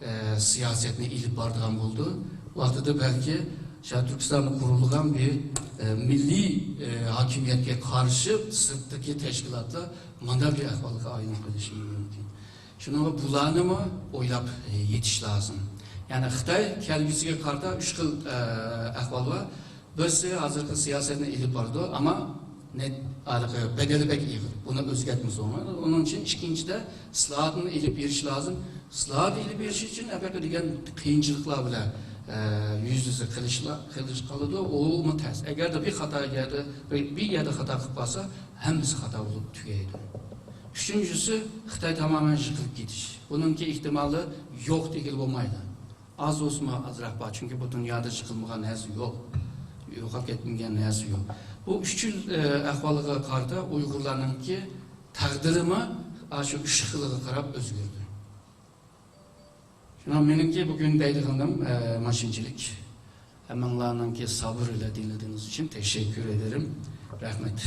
ئە، سىياسەتنى ئېلىپ بارىدىغان بولىدۇ. ۋاقتىدا بەلكى شەرقىي تۈركىستاندا قۇرۇلغان بىر، ئە، مىللىي، ئە، ھاكىمىيەتكە قارشى سىرتتىكى تەشكىلاتلار مانا بىر ئەھۋالغا ئايلىنىپ قېلىشى مۇمكىن. شۇنىڭغا بۇلارنىمۇ ئويلاپ، ئە، يېتىش لازىم. يەنى خىتاي كەلگۈسىگە قارىتا ئۈچ خىل، ئە، ئەھۋال بار. بىرسى ھازىرقى سىياسەتنى ئېلىپ بارىدۇ، ئەمما نەت-، ھېلىقى بەدىلى بەك ئېغىر. بۇنى ئۆزگەرتمىسە بولمايدۇ. ئۇنىڭ ئۈچۈن ئىككىنچىدە ئىسلاھاتنى ئېلىپ بېرىش لازىم. ئىسلاھات ئېلىپ بېرىش ئۈچۈن ئەبەقە دېگەن قىيىنچىلىقلار بىلەن، ئە، يۈز يۈزە قىلىشلا-، قىلىش قالىدۇ. ئۇمۇ تەس. ئەگەردە بىر خاتا يەردە، بىر، بىر يەردە خاتا قىلىپ قالسا، ھەممىسى خاتا بولۇپ تۈگەيدۇ. ئۈچىنچىسى، خىتاي تامامەن يىقىلىپ كېتىش. بۇنىڭكى ئېھتىمالى يوق دېگىلى بولمايدۇ. ئاز بولسىمۇ ئازراق بار، چۈنكى بۇ دۇنيادا يىقىلمىغان نەرسە يوق، يوقاپ كەتمىگەن نەرسە يوق. بۇ ئۈچ خىل، ئە، ئەھۋالغا قارىتا ئۇيغۇرلارنىڭكى تەقدىرىمۇ ئاشۇ ئۈچ خىلىغا قاراپ ئۆزگىرىدۇ. شۇڭا مېنىڭكى بۈگۈن دەيدىغىنىم، ئە، ماشۇنچىلىك. ھەممىڭلارنىڭكى سابىر بىلەن دىڭلىدىغىنىڭىز ئۈچۈن تەشەككۈر ئېدىرىم. رەھمەت.